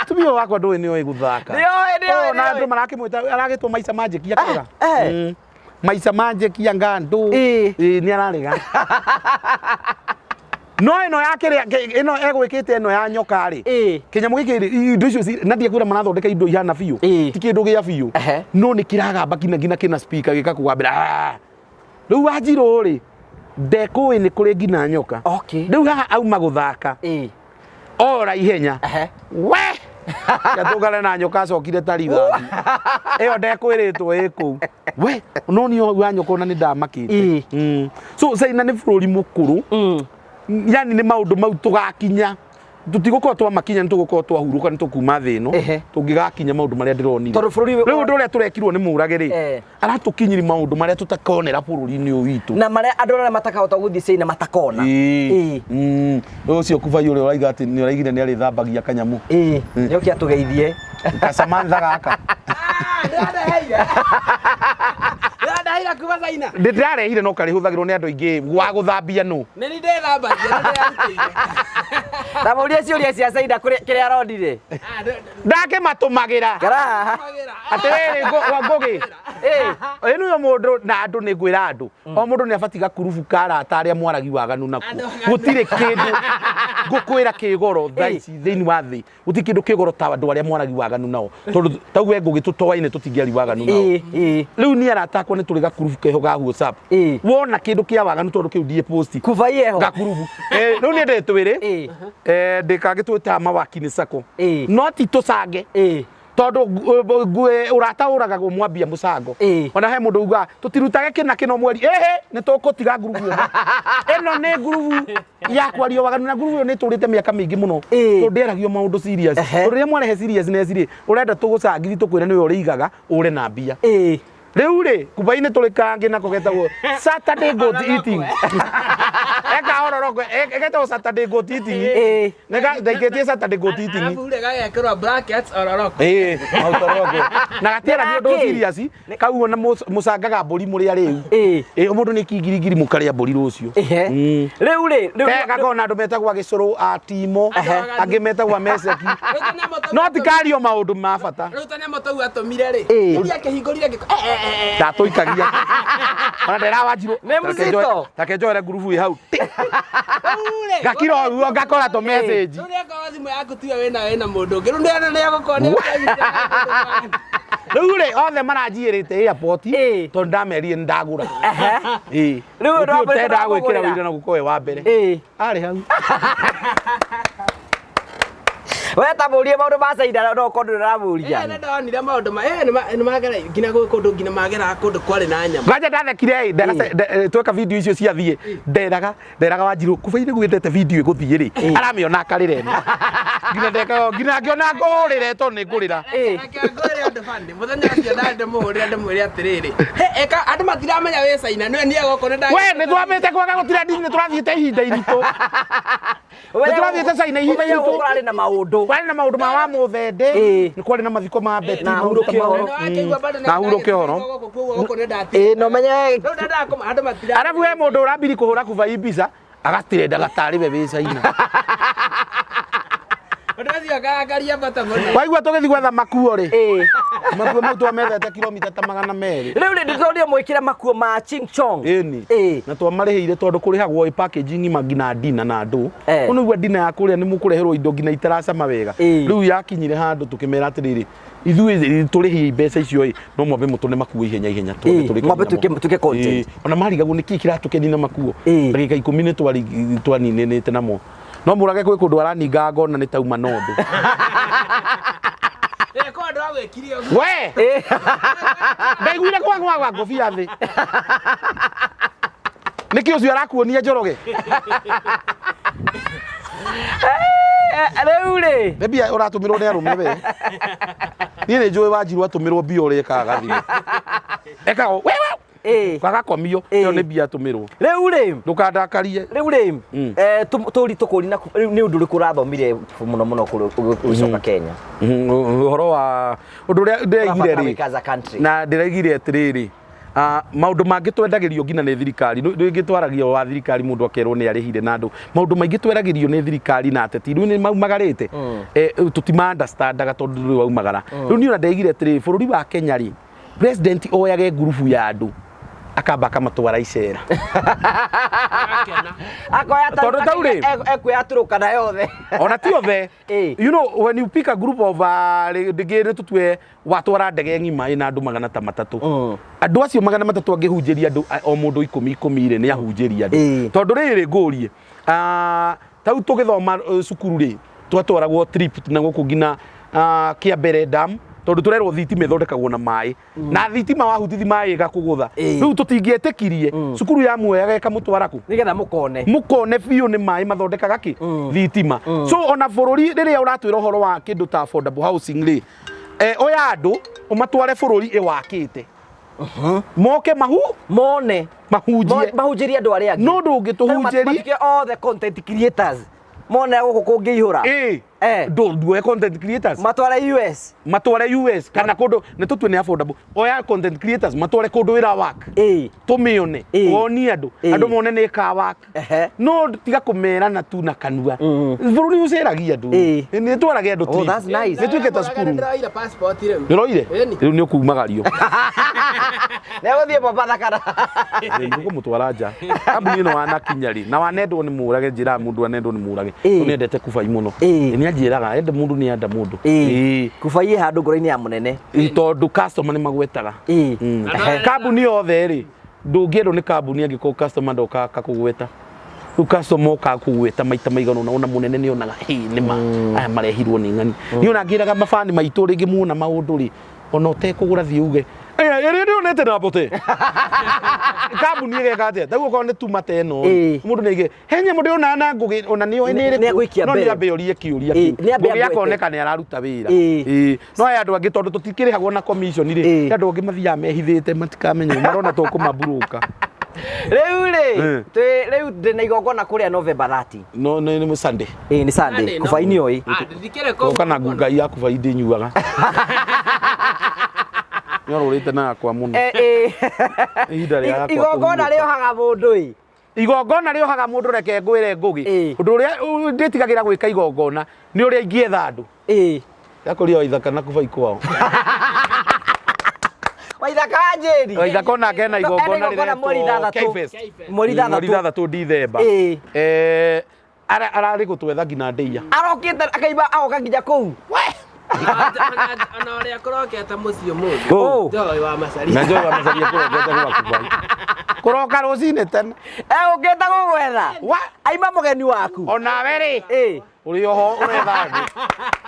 Tumia ũyũ wakwa ndũĩ nĩoĩ gũthaka. Nĩoĩ, nĩoĩ, Oh, na nĩoĩ. andũ marakĩmwĩta aragĩtwo Maica Manjĩki akĩrega. Eh. Maica Manjĩki anga ndũ. Ĩ. Ĩ, nĩ ararega. No ĩno ya kĩrĩa ĩno egwĩkĩte ĩno ya nyoka rĩ. Ĩ. Kĩnyamũ gĩkĩ rĩ, indo icio na ndikwĩra marathondeka indo ihana biũ. Ĩ. Ti kĩndũ gĩa biũ. Ehe. No nĩ kĩragamba nginya nginya kĩna speaker gĩkakũgambĩra. "Ah." Rĩu Wanjirũ rĩ, ndekũĩ nĩ kũrĩ nginya nyoka. Okay. Rĩu haha auma gũthaka. Ĩ. Ora ihenya. Ehe. We! Yatũngana na nyoka acokire ta rithathi. Ĩyo ndekwĩrĩtwo ĩ kũu. We, no niĩ ũyũ wa nyoka ona nĩ ndamakĩte. Ĩ. So China nĩ bũrũri mũkũrũ. Yani nĩ maũndũ mau tũgakinya. Tũtigũkorwo twamakinya nĩ tũgũkorwo twahurũka nĩ tũkuma thĩ ĩno. Ehe. Tũngĩgakinya maũndũ marĩa ndĩronire. Tondũ bũrũri Rĩu ũndũ ũrĩa tũrekirwo nĩ mũrage rĩ, Eh. aratũkinyiri maũndũ marĩa tũtakonera bũrũri-inĩ ũyũ witũ. Na marĩa andũ arĩa matakahota gũthiĩ China matakona. Ĩĩ. Ĩ. Ũcio kubai ũrĩa ũraiga atĩ nĩ ũraigire nĩ arĩthambagia kanyamũ. Ĩ. Nĩũke atũgeithie. Kasamantha gaka. Ndĩrandaheire kuma China. Ndĩrarehire no karĩhũthagĩrwo nĩ andũ aingĩ wa gũthambia nũ. Nĩ niĩ ndethambagia, nĩ ndĩrarutĩire. Ta mũrie ciũria cia China kĩrĩa aronire. Ah, Ndakĩmatũmagĩra. Kara. ndĩmatũmagĩra. Atĩrĩrĩ Ngũgĩ. Ĩ. Ĩno yo mũndũ na andũ nĩ ngwĩra andũ. O mũndũ nĩ abatiĩ gakurubu ka arata arĩa mwaragi waganu nakuo. Andũ aganu. Gũtirĩ kĩndũ ngũkwĩra kĩgoro thaa ici thĩinĩ wa thĩ. Gũtirĩ kĩndũ kĩgoro ta andũ arĩa mwaragi waganu nao. Tondũ ta we Ngũgĩ tũtoaine tũtingĩari waganu nao. Ĩ. Ĩ. Rĩu niĩ arata akwa nĩ tũrĩ gakurubu keho ga WhatsApp. Ĩ. Wona kĩndũ kĩa waganu tondũ kĩu ndiĩ post. Kubai eho. Gakurubu. Rĩu niĩ ndĩ twĩrĩ. Ĩ. Ndĩkangĩ twĩtaga mawakini sacco. Ĩ. No ti tũcange. Ĩ. Tondũ ũrata ũragagwo mwambia mũcango. Ĩ. Ona he mũndũ ugaga tũtirutage kĩna kĩna mweri ĩhĩ nĩ tũkũtiga ngurubu ĩno. Ĩno nĩ ngurubu ya kwaria waganu na ngurubu ĩyo nĩ ĩtũrĩte mĩaka mĩingĩ mũno. Ĩ. Tondũ ndĩaragio maũndũ serious. Ehe. Tondũ rĩrĩa mwarehe seriousness rĩ, ũrenda tũgũcangithie tũkwĩre nĩwe ũrĩigaga ũre na mbia. Ĩ. Rĩu rĩ, kubai-inĩ tũrĩ kangĩ nako getagwo Saturday goat eating. Eka Maũtorongo ĩgetagwo Saturday goat eating. Ĩĩ. Ndaikĩtie Saturday goat eating. Arabu rĩ gagekĩrwo brackets ororoko. Ĩĩ, maũtorongo. Na gatiaragio ũndũ Nĩ gakĩ? serious. Kau ona mũcangaga mbũri mũrĩ arĩu. Ĩĩ. Ĩĩ, mũndũ nĩ kingirigiri mũkarĩa mbũri rũciũ. Ehe. Rĩu rĩ, rĩu Gakoragwo na andũ metagwo agĩcũrũ a timo, Ehe. angĩ metagwo ameceki. No tikario maũndũ ma bata. Rĩu tũnyamũ tũu atũmire rĩ. Ĩĩ. Iria akĩhingũrire ngĩko. Ndatũikagia. Ona ndera wanjirũ. Nĩ mũzito. Take njoere ngurubu ĩ hau. Ti. Rĩu rĩ. Ngakira ũguo ngakora tũ message. Rĩu rĩakorwo thimũ yaku tiwe wĩna wĩna mũndũ ũngĩ. Rĩu nĩ nĩegũkorwo nĩ Rĩu rĩ othe maranjiyĩrĩte airport Ĩĩ. tondũ ndamerire nĩ ndagũra. Ehe. Ĩĩ. Rĩu ũndũ wa Gũtirĩ mbere ũtendaga gwĩkĩra ndagũgũrĩra. wĩira na gũkorwo wĩ wa mbere. Ĩĩ. Arĩ hau. We ta mũrie maũndũ ma Caina no ũkorwo ndũramũria. Nĩ ndonire maũndũ ma nĩ magera nginya gwĩ kũndũ nginya mageraga kũndũ kwarĩ na nyama. Nganja ndathekire ĩ tweka video icio ciathiĩ nderaga nderaga wanjirũ kubaire gwendete video ĩgũthiĩ rĩ aramĩona akarĩra ĩno nginya ndekaga nginya ngĩona ngũrĩre tondũ nĩ ngũrĩra Ĩĩ. Reke ngwĩre ũndũ funny. Mũthenya ũcio ndarĩ ndĩmũhũrĩre ndĩmwĩre atĩrĩrĩ. He, ĩka andũ matiramenya wĩ Caina nĩwe niĩ gũkũ nĩ nda- we nĩ twambĩte kwaga gũtira ndini nĩ tũrathiĩte ihinda iritũ Nĩ tũrathiĩte Caina ihinda Ũmenye iritũ. gũkũ kũrarĩ na maũndũ. kwarĩ na maũndũ ma wa mũthende Ĩĩ. nĩ kwarĩ na mathiko ma Betty Na maũndũ ta hurũke mau. ũhoro. Nĩwakĩigua bado nĩ Na hurũke ũhoro. gũkũ kuoguo gũkũ nĩ ndatigire. Ĩĩ na ũmenye Rĩu ndendaga kũma- andũ matira- arabu he mũndũ ũrambiri kũhũra kubai mbica agatirenda gatarĩ we wĩ Caina Ũndũ ũcio ngarakaria bata mũno. waigua tũgĩthiĩ gwetha makuo rĩ Ĩĩ. makuo mau twamethete kilomita ta 200 Rĩu rĩ ndĩronire mwĩkĩre makuo ma Ching Chong. ĩni Ĩĩ. na twamarĩhĩire tondũ kũrĩhagwo ĩ package ng'ima nginya dina na andũ Eh. ũnĩgua dina ya kũrĩa nĩ mũkũreherwo indo nginya itaracama wega Ĩĩ. rĩu yakinyire handũ tũkĩmera atĩrĩrĩ ithuĩ tũrĩhie mbeca icio ĩ no mwambe mũtũne makuo ihenya ihenya twambe Ĩĩ, tũrĩkanie mwambe namo. tuĩke content. Ĩĩ, ona marigagwo nĩkĩ kĩratũkenia na makuo Ĩĩ. ndagĩka 10 nĩ twaninĩte namo no mũrage kwĩ kũndũ araninga ngona nĩ tauma nondo Ĩĩ, kwa andũ agwĩkire ũguo. we Ĩĩ. ndaiguire kwagwa gwa ngobia thĩ nĩkĩ ũcio arakuonia njoroge Rĩu rĩ. nĩ mbia ũratũmĩrwo nĩ arũme we niĩ nĩ njũĩ wanjirũ atũmĩrwo mbia ũrĩa ĩkaga gathimũ ekaga we we Ĩĩ. gagakomio Ĩĩ. ĩyo nĩ mbia atũmĩrwo Rĩu rĩ. ndũkandakarie Rĩu rĩ. Mm. Tũri tũkũri na rĩu nĩ ũndũ ũrĩkũ ũrathomire mũno mũno ũgĩcoka Kenya? Ũhoro wa ũndũ ũrĩa ndĩraigire Ũrabatara rĩ gwĩka as a country. na ndĩraigire atĩrĩrĩ maũndũ mangĩ twendagĩrio nginya nĩ thirikari rĩngĩ twaragia wa thirikari mũndũ akerwo nĩ arĩhire na andũ maũndũ maingĩ tweragĩrio nĩ thirikari na ateti rĩu nĩ maumagarĩte tũtima understandaga tondũ ndũrĩ waumagara rĩu niĩ ona ndĩraigire atĩrĩrĩ bũrũri wa Kenya rĩ president oyage ngurubu ya andũ akamba akamatwara icera Agakena. Akoya Tondũ tau rĩ. ekuoya Turkana yothe. ona ti othe Ĩĩ. you know when you pick a group of ndĩngĩ nĩ tũtue watwara ndege ng'ima ĩna andũ 300 andũ acio 300 angĩhunjĩria andũ o mũndũ 10 10 rĩ nĩ ahunjĩria andũ Ĩĩ. tondũ rĩrĩ ngũrie tau tũgĩthoma cukuru rĩ twatwaragwo trip na gũkũ nginya Kĩambere dam tondũ tũrerwo thitima ĩthondekagwo na maĩ na thitima wahutithi maĩ ĩgakũgũtha Ĩĩ. rĩu tũtingĩetĩkirie cukuru yamuoyaga ĩkamũtwara kũ Nĩgetha mũkone. mukone biũ nĩ maĩ mathondekaga kĩ thitima so ona bũrũri rĩrĩa ũratwĩra ũhoro wa kĩndũ ta affordable housing rĩ oya andũ ũmatware bũrũri ĩwakĩte moke mahu Mone. mahunjie Mahunjĩrie andũ arĩa angĩ. no ndũngĩtũhunjĩri Matuĩke othe content creators. Mone gũkũ kũngĩihũra. ĩ Eh. nduoe content creators Matware US. matware US kana kũndũ nĩ tũtue nĩ affordable oya content creators matware kũndũ wĩra work Ĩĩ. tũmĩone Ĩĩ. wonie andũ Ĩĩ. andũ mone nĩ ĩka work Ehe. no tiga kũmerana tu na kanua bũrũri ũceragia andũ Ĩĩ. nĩ twarage andũ Oh, trip. that's nice. nĩ tuĩke ta cukuru Nĩndĩroire passport rĩu. nĩroire Ĩni. rĩu nĩ ũkumagario Nĩegũthiĩ Mombatha kana. ũkũmũtwara nja kambuni ĩno wanakinya rĩ na wanendwo nĩ mũrage njĩraga mũndũ anendwo nĩ mũrage Ĩĩ. tondũ nĩendete kubai mũno Ĩĩ. nĩ anjĩraga ende mũndũ nĩ enda mũndũ Ĩĩ. Kubai ĩ handũ ngoro-inĩ ya mũnene. Ĩĩ, tondũ customer nĩ magwetaga Ĩĩ. Mm. Kambuni yothe rĩ ndũngĩendwo nĩ kambuni angĩkorwo customer ndoka akakũgweta rĩu customer okaga kũgweta maita maigana ũna ona mũnene nĩ onaga hĩ nĩ ma aya marehirwo nĩ ng'ani niĩ ona ngĩraga mabani maitũ rĩngĩ muona maũndũ rĩ ona ũtekũgũra thiĩ uge ĩrĩa ndĩonete na mbote kambuni ĩgeka atĩa tarĩu okorwo nĩ tuma ta ĩno Ĩĩ. mũndũ nĩ aige he nyamũ ndĩrona na ngũgĩ ona nĩyo nĩ Nĩ egũikia ĩrĩkũ no mbere. nĩ ambe orie kĩũria Ĩĩ, kĩu nĩ ambe Ngũgĩ agwete. akoneka nĩ araruta wĩra Ĩĩ. Ĩĩ. no aya andũ angĩ tondũ tũtikĩrĩhagwo na commission rĩ Ĩĩ. andũ angĩ mathiaga mehithĩte matikamenya marona tũkũmaburũka Rĩu rĩ, Eh. twĩ rĩu ndĩ na igongona kũrĩa November 30. No nĩ nĩ Sunday. Ĩĩ nĩ Sunday, kubaini oi. Ah, ndithikĩre kũu. Goka na ngungai yaku bai ndĩnyuaga. Nĩorũrĩte na yakwa mũno. Eh, eh. Ihinda rĩa yakwa Igongona kũhurũka. rĩohaga mũndũ ĩ. Igongona rĩohaga mũndũ, reke ngwĩre Ngũgĩ. Ĩĩ. Ũndũ ũrĩa ndĩtigagĩra gwĩka igongona nĩ ũrĩa ingĩetha andũ. Ĩĩ. Yakũria Waithaka na kubai kwao. Waithaka wa Njeri. Waithaka onake ena Ena igongona igongona mweri rĩretwo ithathatũ. K-Fest. Mweri Mweri ithathatũ. ithathatũ Dithemba. Ĩĩ. Eh, ararĩ gũtwetha nginya ndĩia. Arokĩte akaimba agoka nginya kũu. Ona ũrĩa kũrokete mũciĩ ũmũthĩ. Kũu. Njoĩ wa Macaria. Na njoĩ wa Macaria kũrokete gwaku bai. Kũroka rũcinĩ tene. Egũkĩte gũgwetha. Wa Aima mũgeni waku. onawe rĩ Ĩĩ. ũrĩ oho ũretha andũ.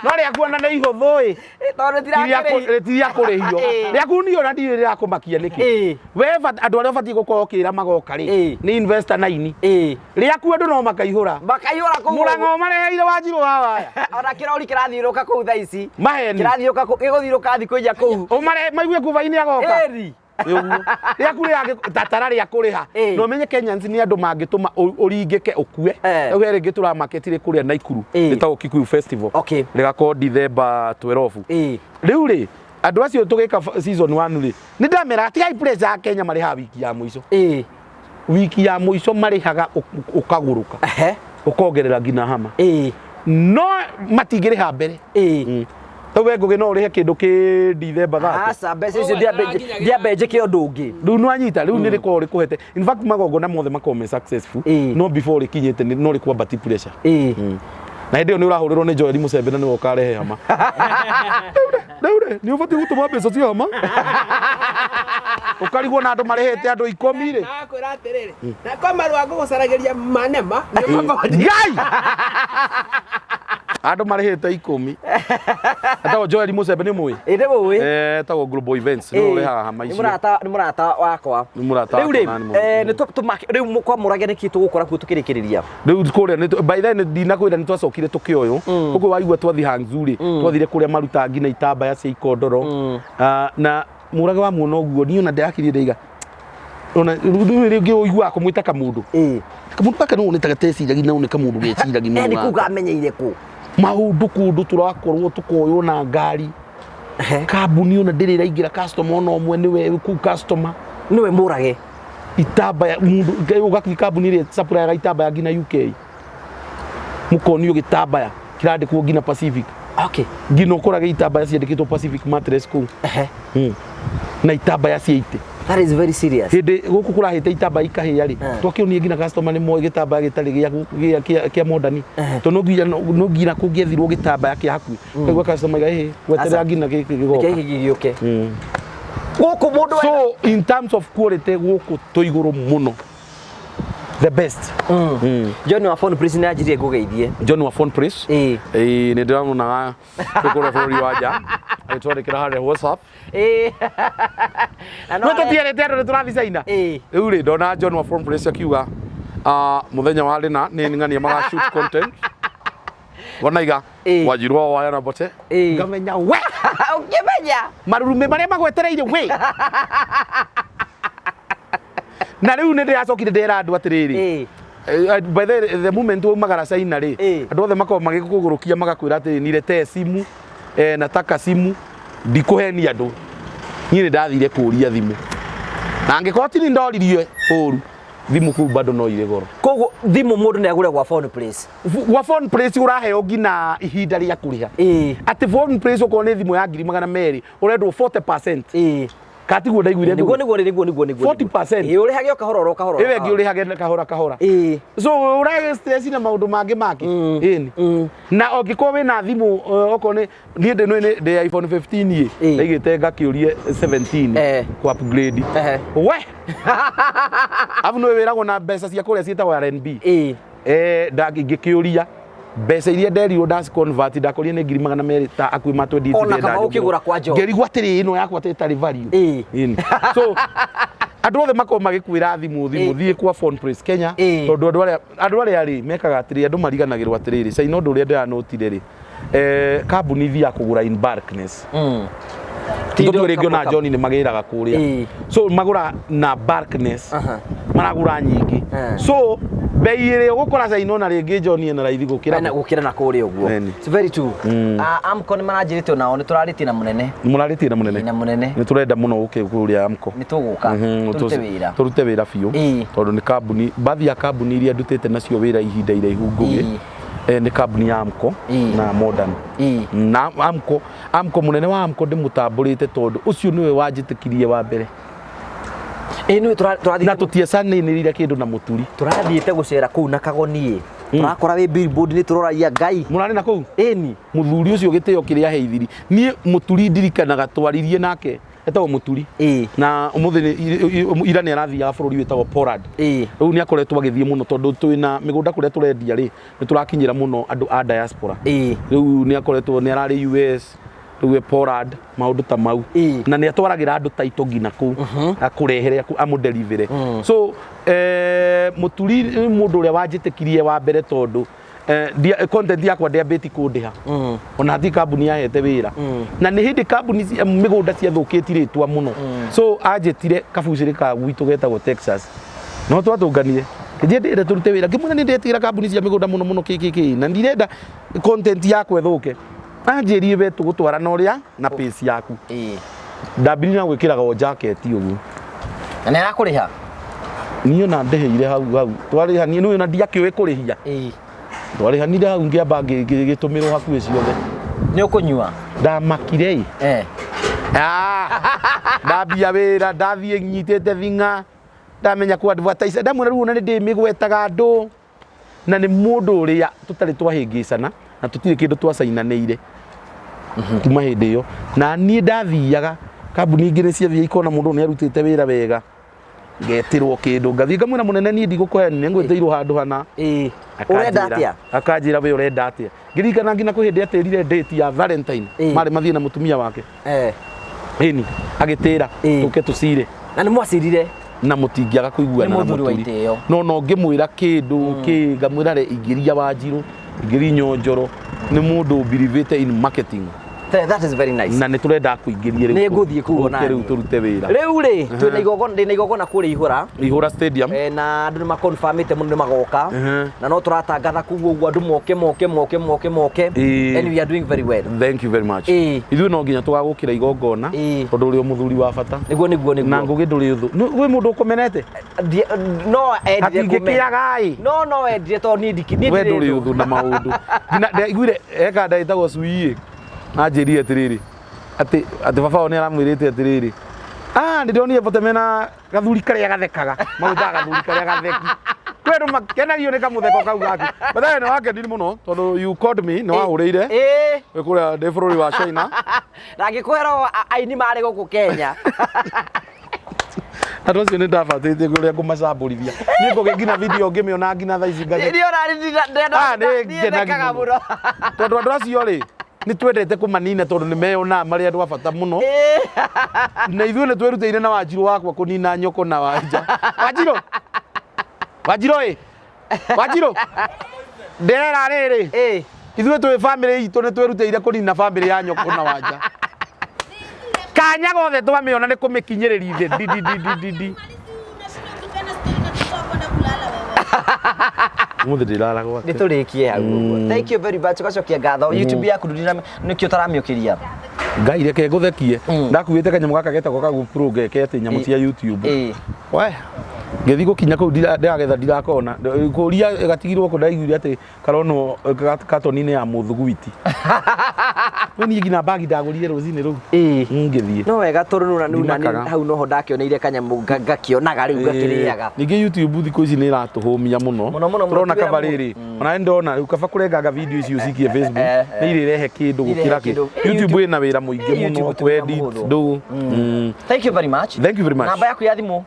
No rĩaku ona nĩ ihũthũ ĩ. Tondũ rĩtirakĩrĩhio. Rĩtiria kũrĩhio. Ĩĩ. Rĩaku niĩ ona ndirĩ rĩrakũmakia nĩkĩ. Ĩĩ. We andũ arĩa ũbatiĩ gũkorwo ũkĩra magoka rĩ Ĩĩ. nĩ investor naini. Ĩĩ. Rĩaku andũ no makaihũra. Makaihũra kũu. Mũrang'o mareheire Wanjirũ wa waya. Ona kĩrori kĩrathiũrũka kũu thaa ici. Maheni. Kĩrathiũrũka kũu, gĩgũthiũrũka thikũ inya kũu. Ũmare maigue kubaini agoka. Ĩri. Nĩ ũguo. Rĩaku rĩragĩ tatara rĩa kũrĩha. Ĩĩ. Na ũmenye Kenyans nĩ andũ mangĩtũma ũringĩke ũkue. Eh. Rĩu he rĩngĩ tũramaketire kũrĩa Naikuru. Ĩĩ. Rĩtagwo Kikuyu Festival. Okay. Rĩgakorwo Dithemba 12. Ĩĩ. Rĩu rĩ andũ acio tũgĩka season 1 rĩ nĩ ndamera tigai pressure ya Kenya marĩhaga wiki ya mũico. Ĩĩ. Wiki ya mũico marĩhaga ũkagũrũka. Ehe. Ũkongerera nginya hama. Ĩĩ. No matingĩrĩha mbere. Ĩĩ. Rĩu we Ngũgĩ no ũrĩhe kĩndũ kĩ Dithemba 30. Aca mbeca icio ndiambe njĩke ũndũ ũngĩ. Rĩu nĩwanyita rĩu nĩ rĩkoragwo rĩkũhete, in fact magongona mothe makoragwo me successful Ĩĩ. no before rĩkinyĩte no rĩkwambati pressure. Ĩĩ. Na hĩndĩ ĩyo nĩ ũrahũrĩrwo nĩ Joel Mũcembe na nĩwe ũkarehe hama. Rĩu rĩ nĩ ũbatiĩ gũtũma mbeca cia hama, ũkarigwo na andũ marĩhĩte andũ 10 rĩ. Nakwĩra atĩrĩrĩ, na kwa marũa ngũgũcaragĩria manema nĩ mabodi. Ngai andũ marĩhĩte 10 etagwo Joel Mũcembe, nĩ mũĩ? Ĩĩ ndĩmũĩ. Eh, etagwo Global Events, nĩwe ũrehaga hama Nĩ icio. mũrata, nĩ mũrata wakwa. Nĩ mũrata Rĩu rĩ, wakwa na nĩ eh, nĩ rĩu kwa Mũrage nĩkĩ tũgũkora kuo tũkĩrĩkĩrĩria? Rĩu kũrĩa by then ndinakwĩra nĩ twacokire tũkĩoywo ũguo waigua twathi Hangzhou rĩ, twathire kũrĩa maruta nginya itambaya cia ikondoro. Ah, na Mũrage wa muona ũguo niĩ ona ndĩrakirie ndaiga ona rĩu rĩngĩ ũiguaga kũmwĩta kamũndũ. Ĩĩ. Kamũndũ gaka nĩ wonete gateciragia na nĩ kamũndũ geciragia Eh, nĩ mũno kuga gaka. amenyeire kũ? Maũndũ kũndũ tũrakorwo tũkoywo na ngari. Ehe. Kambuni ona ndĩrĩ ĩraingĩra customer ona ũmwe, nĩwe kũu customer. Nĩwe Mũrage. Itambaya mundu ũgathiĩ kambuni ĩrĩa supplyaga itambaya nginya UK, mũkonio gĩtambaya kĩrandĩkwo nginya Pacific. Okay. Nginya ũkorage itambaya ciandĩkĩtwo Pacific Mattress kũu. Ehe. Na itambaya cia itĩ. That is very serious. Hĩndĩ gũkũ kũrahĩte itambaya ikahĩa rĩ, Eh. twakĩonie nginya customer nĩ moĩ gĩtambaya gĩtarĩ kĩa modern. Eh. Tondũ no nginya kũngĩethirwo gĩtambaya kĩa hakuhĩ kaigua customer iga ĩhĩ gweterera Aca. nginya gĩkĩ gĩgoka. Gĩkĩ gĩgĩũke. Gũkũ mũndũ wena. So in terms of quality gũkũ twĩ igũrũ mũno, the best. John wa phone please nĩ anjirie ngũgeithie. John wa phone please. Ĩĩ. Ĩĩ nĩ ndĩramuonaga kũrĩa bũrũri wa nja agĩtwandĩkĩra harĩa WhatsApp. Ĩĩ. Na No tũtierĩte andũ nĩ tũrathiĩ China. Ĩĩ. Rĩu rĩ ndona John wa phone please akiuga ah, mũthenya wa rĩna nĩ ng'ania maga shoot content wonaiga Ĩĩ. Wanjirũ wa waya na bote. Ĩĩ. Ngamenya we Ũkĩmenya. marurume marĩa magwetereire we na rĩu nĩ ndĩracokire ndera andũ atĩrĩrĩ. Ĩĩ. Eh, by the moment waumagara China rĩ, Ĩĩ. andũ othe makoragwo magĩkũgũrũkia magakwĩra atĩ niletee simu, eh, nataka simu. Ndikũhenia andũ, niĩ nĩ ndathire kũria thimũ na angĩkorwo tini ndoririe ũru thimũ kũu bado no irĩ goro. Koguo thimũ mũndũ nĩ agũre gwa phone please. Gwa phone place ũraheo nginya ihinda rĩa kũrĩha. Ĩĩ. Atĩ phone place okorwo nĩ thimũ ya 200,000 ũrendwo 40%. Ĩĩ. Katiguo ndaiguire? Nĩguo nĩguo nĩguo nĩguo nĩguo. 40%. Ĩĩ, ũrĩhage o kahora oro kahora. Ĩyo ĩngĩ ũrĩhage kahora kahora. Ĩĩ. So ũrage stress na maũndũ mangĩ mangĩ ĩni na ũngĩkorwo wĩna thimũ okorwo nĩ niĩ ndĩ nĩ ndĩ iPhone 15 ĩ, Ĩĩ. ndaigĩte ngakĩũrie 17 Eh. ku upgrade. Ehe. We abu nĩ wĩragwo na mbeca cia kũrĩa ciĩtagwo RMB. Ĩĩ. Eh, ngĩkĩũria mbeca iria nderirwo ndaci convert ndakorire nĩ 200,000 ta akuĩ ma 20. Ona kaba ũkĩgũra kwa John. Ngĩrigwo atĩrĩ ĩno yakwa atĩ ĩtarĩ value. Ĩĩ. Ĩni. So andũ othe makorwo magĩkwĩra thimũ thimũ Ĩĩ. thiĩ kwa Phone Place Kenya. Ĩĩ. Tondũ andũ arĩa rĩ mekaga atĩrĩ, andũ mariganagĩrwo atĩrĩrĩ China ũndũ ũrĩa ndĩranotire rĩ, eh, kambuni ithiaga kũgũra in bulkness. Tondũ rĩngĩ ona John nĩ magĩraga kũrĩa. Ĩĩ. So magũra na bulkness. Aha. Maragũra nyingĩ. So bei ĩrĩa ũgũkora China ona rĩngĩ John ĩna raithi gũkĩra Na gũkĩra na kũrĩa ũguo. Ĩni. It's very true. Amco nĩ maranjĩrĩte onao nĩ tũrarĩtie na mũnene. Mũrarĩtie na mũnene? Na mũnene. Nĩ tũrenda mũno ũke kũrĩa Amco. Nĩ tũgũka tũrute wĩra. Tũrute wĩra biũ. Tondũ nĩ kambuni bathi ya kambuni iria ndutĩte nacio wĩra ihinda iraihu Ngũgĩ, nĩ kambuni ya Amco na Modern. Na Amco, Amco mũnene wa Amco ndĩmũtambũrĩte tondũ ũcio nĩwe wanjĩtĩkirie wa mbere. Ĩ nĩ tũrathiĩ Na tũtiecanĩrĩire kĩndũ na mũturi. Tũrathiĩte gũcera kũu na kagoni ĩ. Tũrakora wĩ billboard nĩ tũroragia Ngai. Mũrarĩ na kũu? Ĩni. Mũthuri ũcio gĩtĩo kĩrĩa aheithiri. Niĩ mũturi ndirikanaga twaririe nake etagwo mũturi. Na ũmũthĩ ira nĩ arathiaga bũrũri wĩtagwo Poland. Rĩu nĩ akoretwo agĩthiĩ mũno tondũ twĩna mĩgũnda kũrĩa tũrendia rĩ, nĩ tũrakinyĩra mũno andũ a diaspora. Rĩu nĩ akoretwo nĩ ararĩ US, rĩu e Poland, maũndũ ta mau. Na nĩ atwaragĩra andũ taito nginya kũu, akũrehere, amũderivere. So mũturi nĩ mũndũ ũrĩa wanjĩtĩkirie wa mbere tondũ content yakwa ndĩambĩti kũndĩha. Ona hatirĩ kambuni yahete wĩra. Na nĩ hĩndĩ kambuni mĩgũnda ciathũkĩtie rĩtwa mũno. So anjĩtire kabucĩrĩ ka gwitũ getagwo Texas. No twatũnganire. Kĩnjie ndĩrenda tũrute wĩra. Ngĩmwĩra nĩ ndetigĩra kambuni cia mĩgũnda mũno mũno kĩ kĩ kĩ. Na ndirenda content yakwa ĩthũke. Anjĩrire we tũgũtwara na ũrĩa na pace yaku. Ndambirie na gwĩkĩraga o jacket ũguo. Na nĩ arakũrĩha? Niĩ ona ndĩhĩire hau hau. Twarĩha niĩ ona ndiakĩũĩ kũrĩhia. Twarĩhanire hau ngĩamba ngĩtũmĩrwo hakuhĩ ciothe. Nĩ ũkũnyua? Ndamakire ĩ. Ndambia wĩra, ndathiĩ nyitĩte thing'a, ndamenya kũ advertise. Ndamwĩra rĩu ona nĩ ndĩmĩgwetaga andũ. Na nĩ mũndũ ũrĩa tũtarĩ twahĩngĩcana na tũtirĩ kĩndũ twacainanĩire kuma hĩndĩ ĩyo. Na niĩ ndathiaga kambuni ingĩ nĩ ciathiaga ikona mũndũ nĩ arutĩte wĩra wega, ngetĩrwo kĩndũ ngathiĩ ngamwĩra mũnene niĩ ndigũkũhe nĩ ngwĩtĩirwo handũ hana. Ũrenda atĩa? Akanjĩra we ũrenda atĩa. Ngĩririkana nginya kwĩ hĩndĩ atĩrire date ya Valentine, marĩ mathiĩ na mũtumia wake. Ĩni, agĩtĩra tũke tũcire. Na nĩ mwacirire? Na mũtingĩaga kũiguana na Nĩ mũthuri wa mũturi. itĩo. No no ngĩmwĩra kĩndũ kĩ ngamwĩra re ingĩria Wanjirũ, ingĩria Nyonjoro, nĩ mũndũ ũbirivĩte in marketing. That is very nice. Na nĩ tũrenda kũingĩria rĩu. Nĩ ngũthiĩ kũu ona Ũke rĩu niĩ. tũrute wĩra. Rĩu rĩ, twĩna igongona, ndĩna igongona kũrĩa Ihũra. Ihũra Stadium. Na andũ nĩ maconfirmĩte mũno nĩ magoka. Na no tũratangatha kũu ũguo andũ moke moke moke moke moke. And we are doing very well. Thank you very much. Ithuĩ no nginya tũgagũkĩra igongona tondũ ũrĩ o mũthuri wa bata. Nĩguo nĩguo nĩguo. Na Ngũgĩ ndũrĩ ũthũ. Gwĩ mũndũ ũkũmenete? No endire kũmena. Hatingĩkĩaga ĩ. No no endire tondũ niĩ niĩ We ndirĩ ndũrĩ thũ. ũthũ na maũndũ. Nginya ndaiguire eka ndagĩtagwo cui ĩ. Anjĩrire atĩrĩrĩ atĩ baba wao nĩ aramwĩrĩte atĩrĩrĩ, nĩ ndonire bote mena gathuri karĩa gathekaga, magwĩtaga gathuri karĩa gatheki. Kwĩ andũ makenagio nĩ kamũtheko kau gaku. But then nĩ wakenire mũno tondũ you called me, nĩ wahũrĩire. Wĩ kũrĩa ndĩ bũrũri wa China. Na ngĩkwĩra o aini marĩ gũkũ Kenya. Andũ acio nĩ ndabatĩtie ũrĩa ngũmacambũrithia. Niĩ ngũgĩ nginya video ngĩmĩona nginya thaa ici ngatheka. Niĩ ona Nĩ niĩ ngenagia thekaga mũno. mũno. Tondũ andũ acio rĩ, nĩ twendete kũmanina tondũ nĩ meyonaga marĩ andũ a bata mũno. Na ithuĩ nĩ twĩrutĩire na Wanjirũ wakwa kũnina nyoko na wanja. Wanjirũ! Wanjirũ ĩ! Wanjirũ! Ndĩrera rĩrĩ. Ithuĩ twĩ bamĩrĩ itũ nĩ twĩrutĩire kũnina bamĩrĩ ya nyoko na wanja. Kanya gothe twamĩona nĩ kũmĩkinyĩrĩria thĩ. Di, di, di, di, di, di. Ũmũthĩ ndĩrara gwake. Nĩ tũrĩkie hau ũguo. Thank you very much. Ũgacokia ngatho. YouTube yaku ndũrĩ nĩkĩo ũtaramĩũkĩria. Ngai reke ngũthekie. Ndakuĩte kanyamũ gaka getagwo ka GoPro ngeke atĩ nyamũ cia YouTube. We, ngĩthiĩ gũkinya kũu ndĩragetha ndirakona. Kũria gatigirwo kũ ndaiguire atĩ karonwo katoni-inĩ ya mũthuguiti. We niĩ nginya bagi ndagũrire rũcinĩ rũu. Ngĩthiĩ. No wega tondũ nĩ nĩ Ndimakaga. hau noho ndakĩoneire kanyamũ ngakĩonaga rĩu ngakĩrĩaga. Ningĩ YouTube thikũ ici nĩ ĩratũhũmia mũno. Mũno, mũno, mũno, Tũrona ti wĩra kaba mũũru. rĩrĩ. Ona nĩ ndona rĩu kaba kũrenganga video icio ũcikie Facebook nĩ irĩrehe kĩndũ Irehe gũkĩra kĩ. kĩndũ. YouTube ĩna wĩra mũingĩ mũno YouTube ti wĩra kũ-edit, mũhũthũ. ndũ. Thank you very much. Thank you very much. Namba yaku ya thimũ.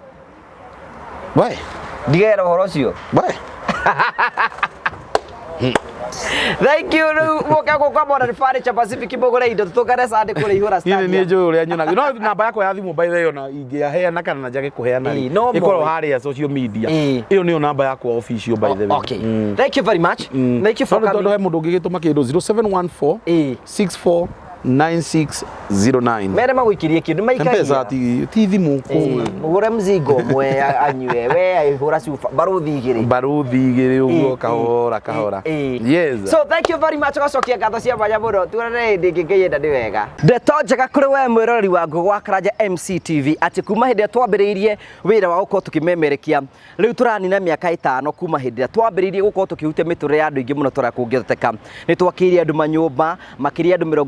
We. Ndigera ũhoro ũcio. We. Thank you rĩu mũke gũkwa Modern Furniture Pacific mũgũre indo tũtũngane Sunday kũrĩa Ihũra Niĩ nĩ Stadium. njũĩ ũrĩa nyonaga. No namba yakwa ya thimũ by the way ona ingĩaheana kana na njage kũheana rĩ. Ĩĩ, no Ĩkorwo moĩ. harĩa social media. Ĩyo nĩyo namba yakwa official by the way. Okay. Thank you very much. Thank you for Tondũ coming. he mũndũ ũngĩgĩtũma kĩndũ 0714 64 9609. Mere magũikĩrie kĩndũ Mpesa maikagia. ti thimũ kũ Mũgũre mzingo ũmwe anyue we hũra cuba baruthi igĩrĩ. Baruthi igĩrĩ ũguo, kahora kahora. Yes. So thank you very much, ũgacokia ngatho cia mwanya mũno, tuonane hĩndĩ ĩngĩ Ngai enda nĩ wega. Ndeto njega kũrĩ we mwĩroreri wa Ngũgũ wa Karanja MCTV atĩ kuma hĩndĩ ĩrĩa twambĩrĩirie wĩra wa gũkorwo tũkĩmemerekia, rĩu tũranina mĩaka 5 kuma hĩndĩ ĩrĩa twambĩrĩirie gũkorwo tũkĩhutia mĩtũrĩre ya andũ aingĩ mũno tũrĩa kũngĩhoteka. Nĩ twakĩire andũ manyũmba makĩria andũ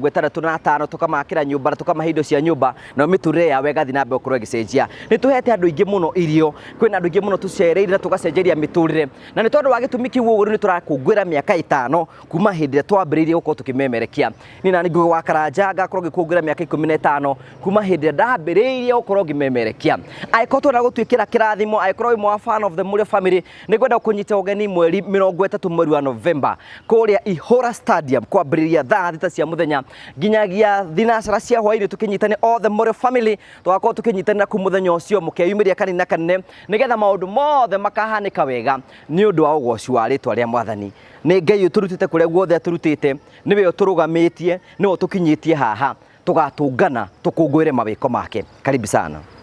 65, tũkamakĩra nyũmba na tũkamahe indo cia nyũmba, nayo mĩtũrĩre yao ĩgathiĩ na mbere gũkorwo ĩgĩcenjia. Nĩ tũhete andũ aingĩ mũno irio, kwĩna andũ aingĩ mũno tũcereire na tũgacenjeria mĩtũrĩre, na nĩ tondũ wa gĩtũmi kĩu ũguo rĩu nĩ tũrakũngũĩra mĩaka 5 kuma hĩndĩ ĩrĩa twambĩrĩirie gũkorwo tũkĩmemerekia. Niĩ nani Ngũgĩ wa Karanja ngakorwo ngĩkũngũĩra mĩaka 15 kuma hĩndĩ ĩrĩa ndambĩrĩirie gũkorwo ngĩmemerekia. Angĩkorwo twenda gũtuĩkĩra kĩrathimo, angĩkorwo wĩ mwa fan of the Mũrĩo family, nĩ ngwenda kũnyita ũgeni mweri 30 mweri wa November kũrĩa Ihũra Stadium kwambĩrĩria thaa 6 cia mũthenya nginyagia thinacara cia hwaĩ-inĩ, tũkĩnyitane all the Mũrĩo family, tũgakorwo tũkĩnyitanĩra kũu mũthenya ũcio mũkeyumĩria kanini na kanene nĩgetha maũndũ mothe makahanĩka wega nĩ ũndũ wa ũgoci wa rĩtwa rĩa Mwathani. Nĩ Ngai ũtũrutĩte kũrĩa guothe atũrutĩte, nĩwe ũtũrũgamĩtie, nĩwe ũtũkinyĩtie haha, tũgatũngana tũkũngũĩre mawĩko make. Karibu sana.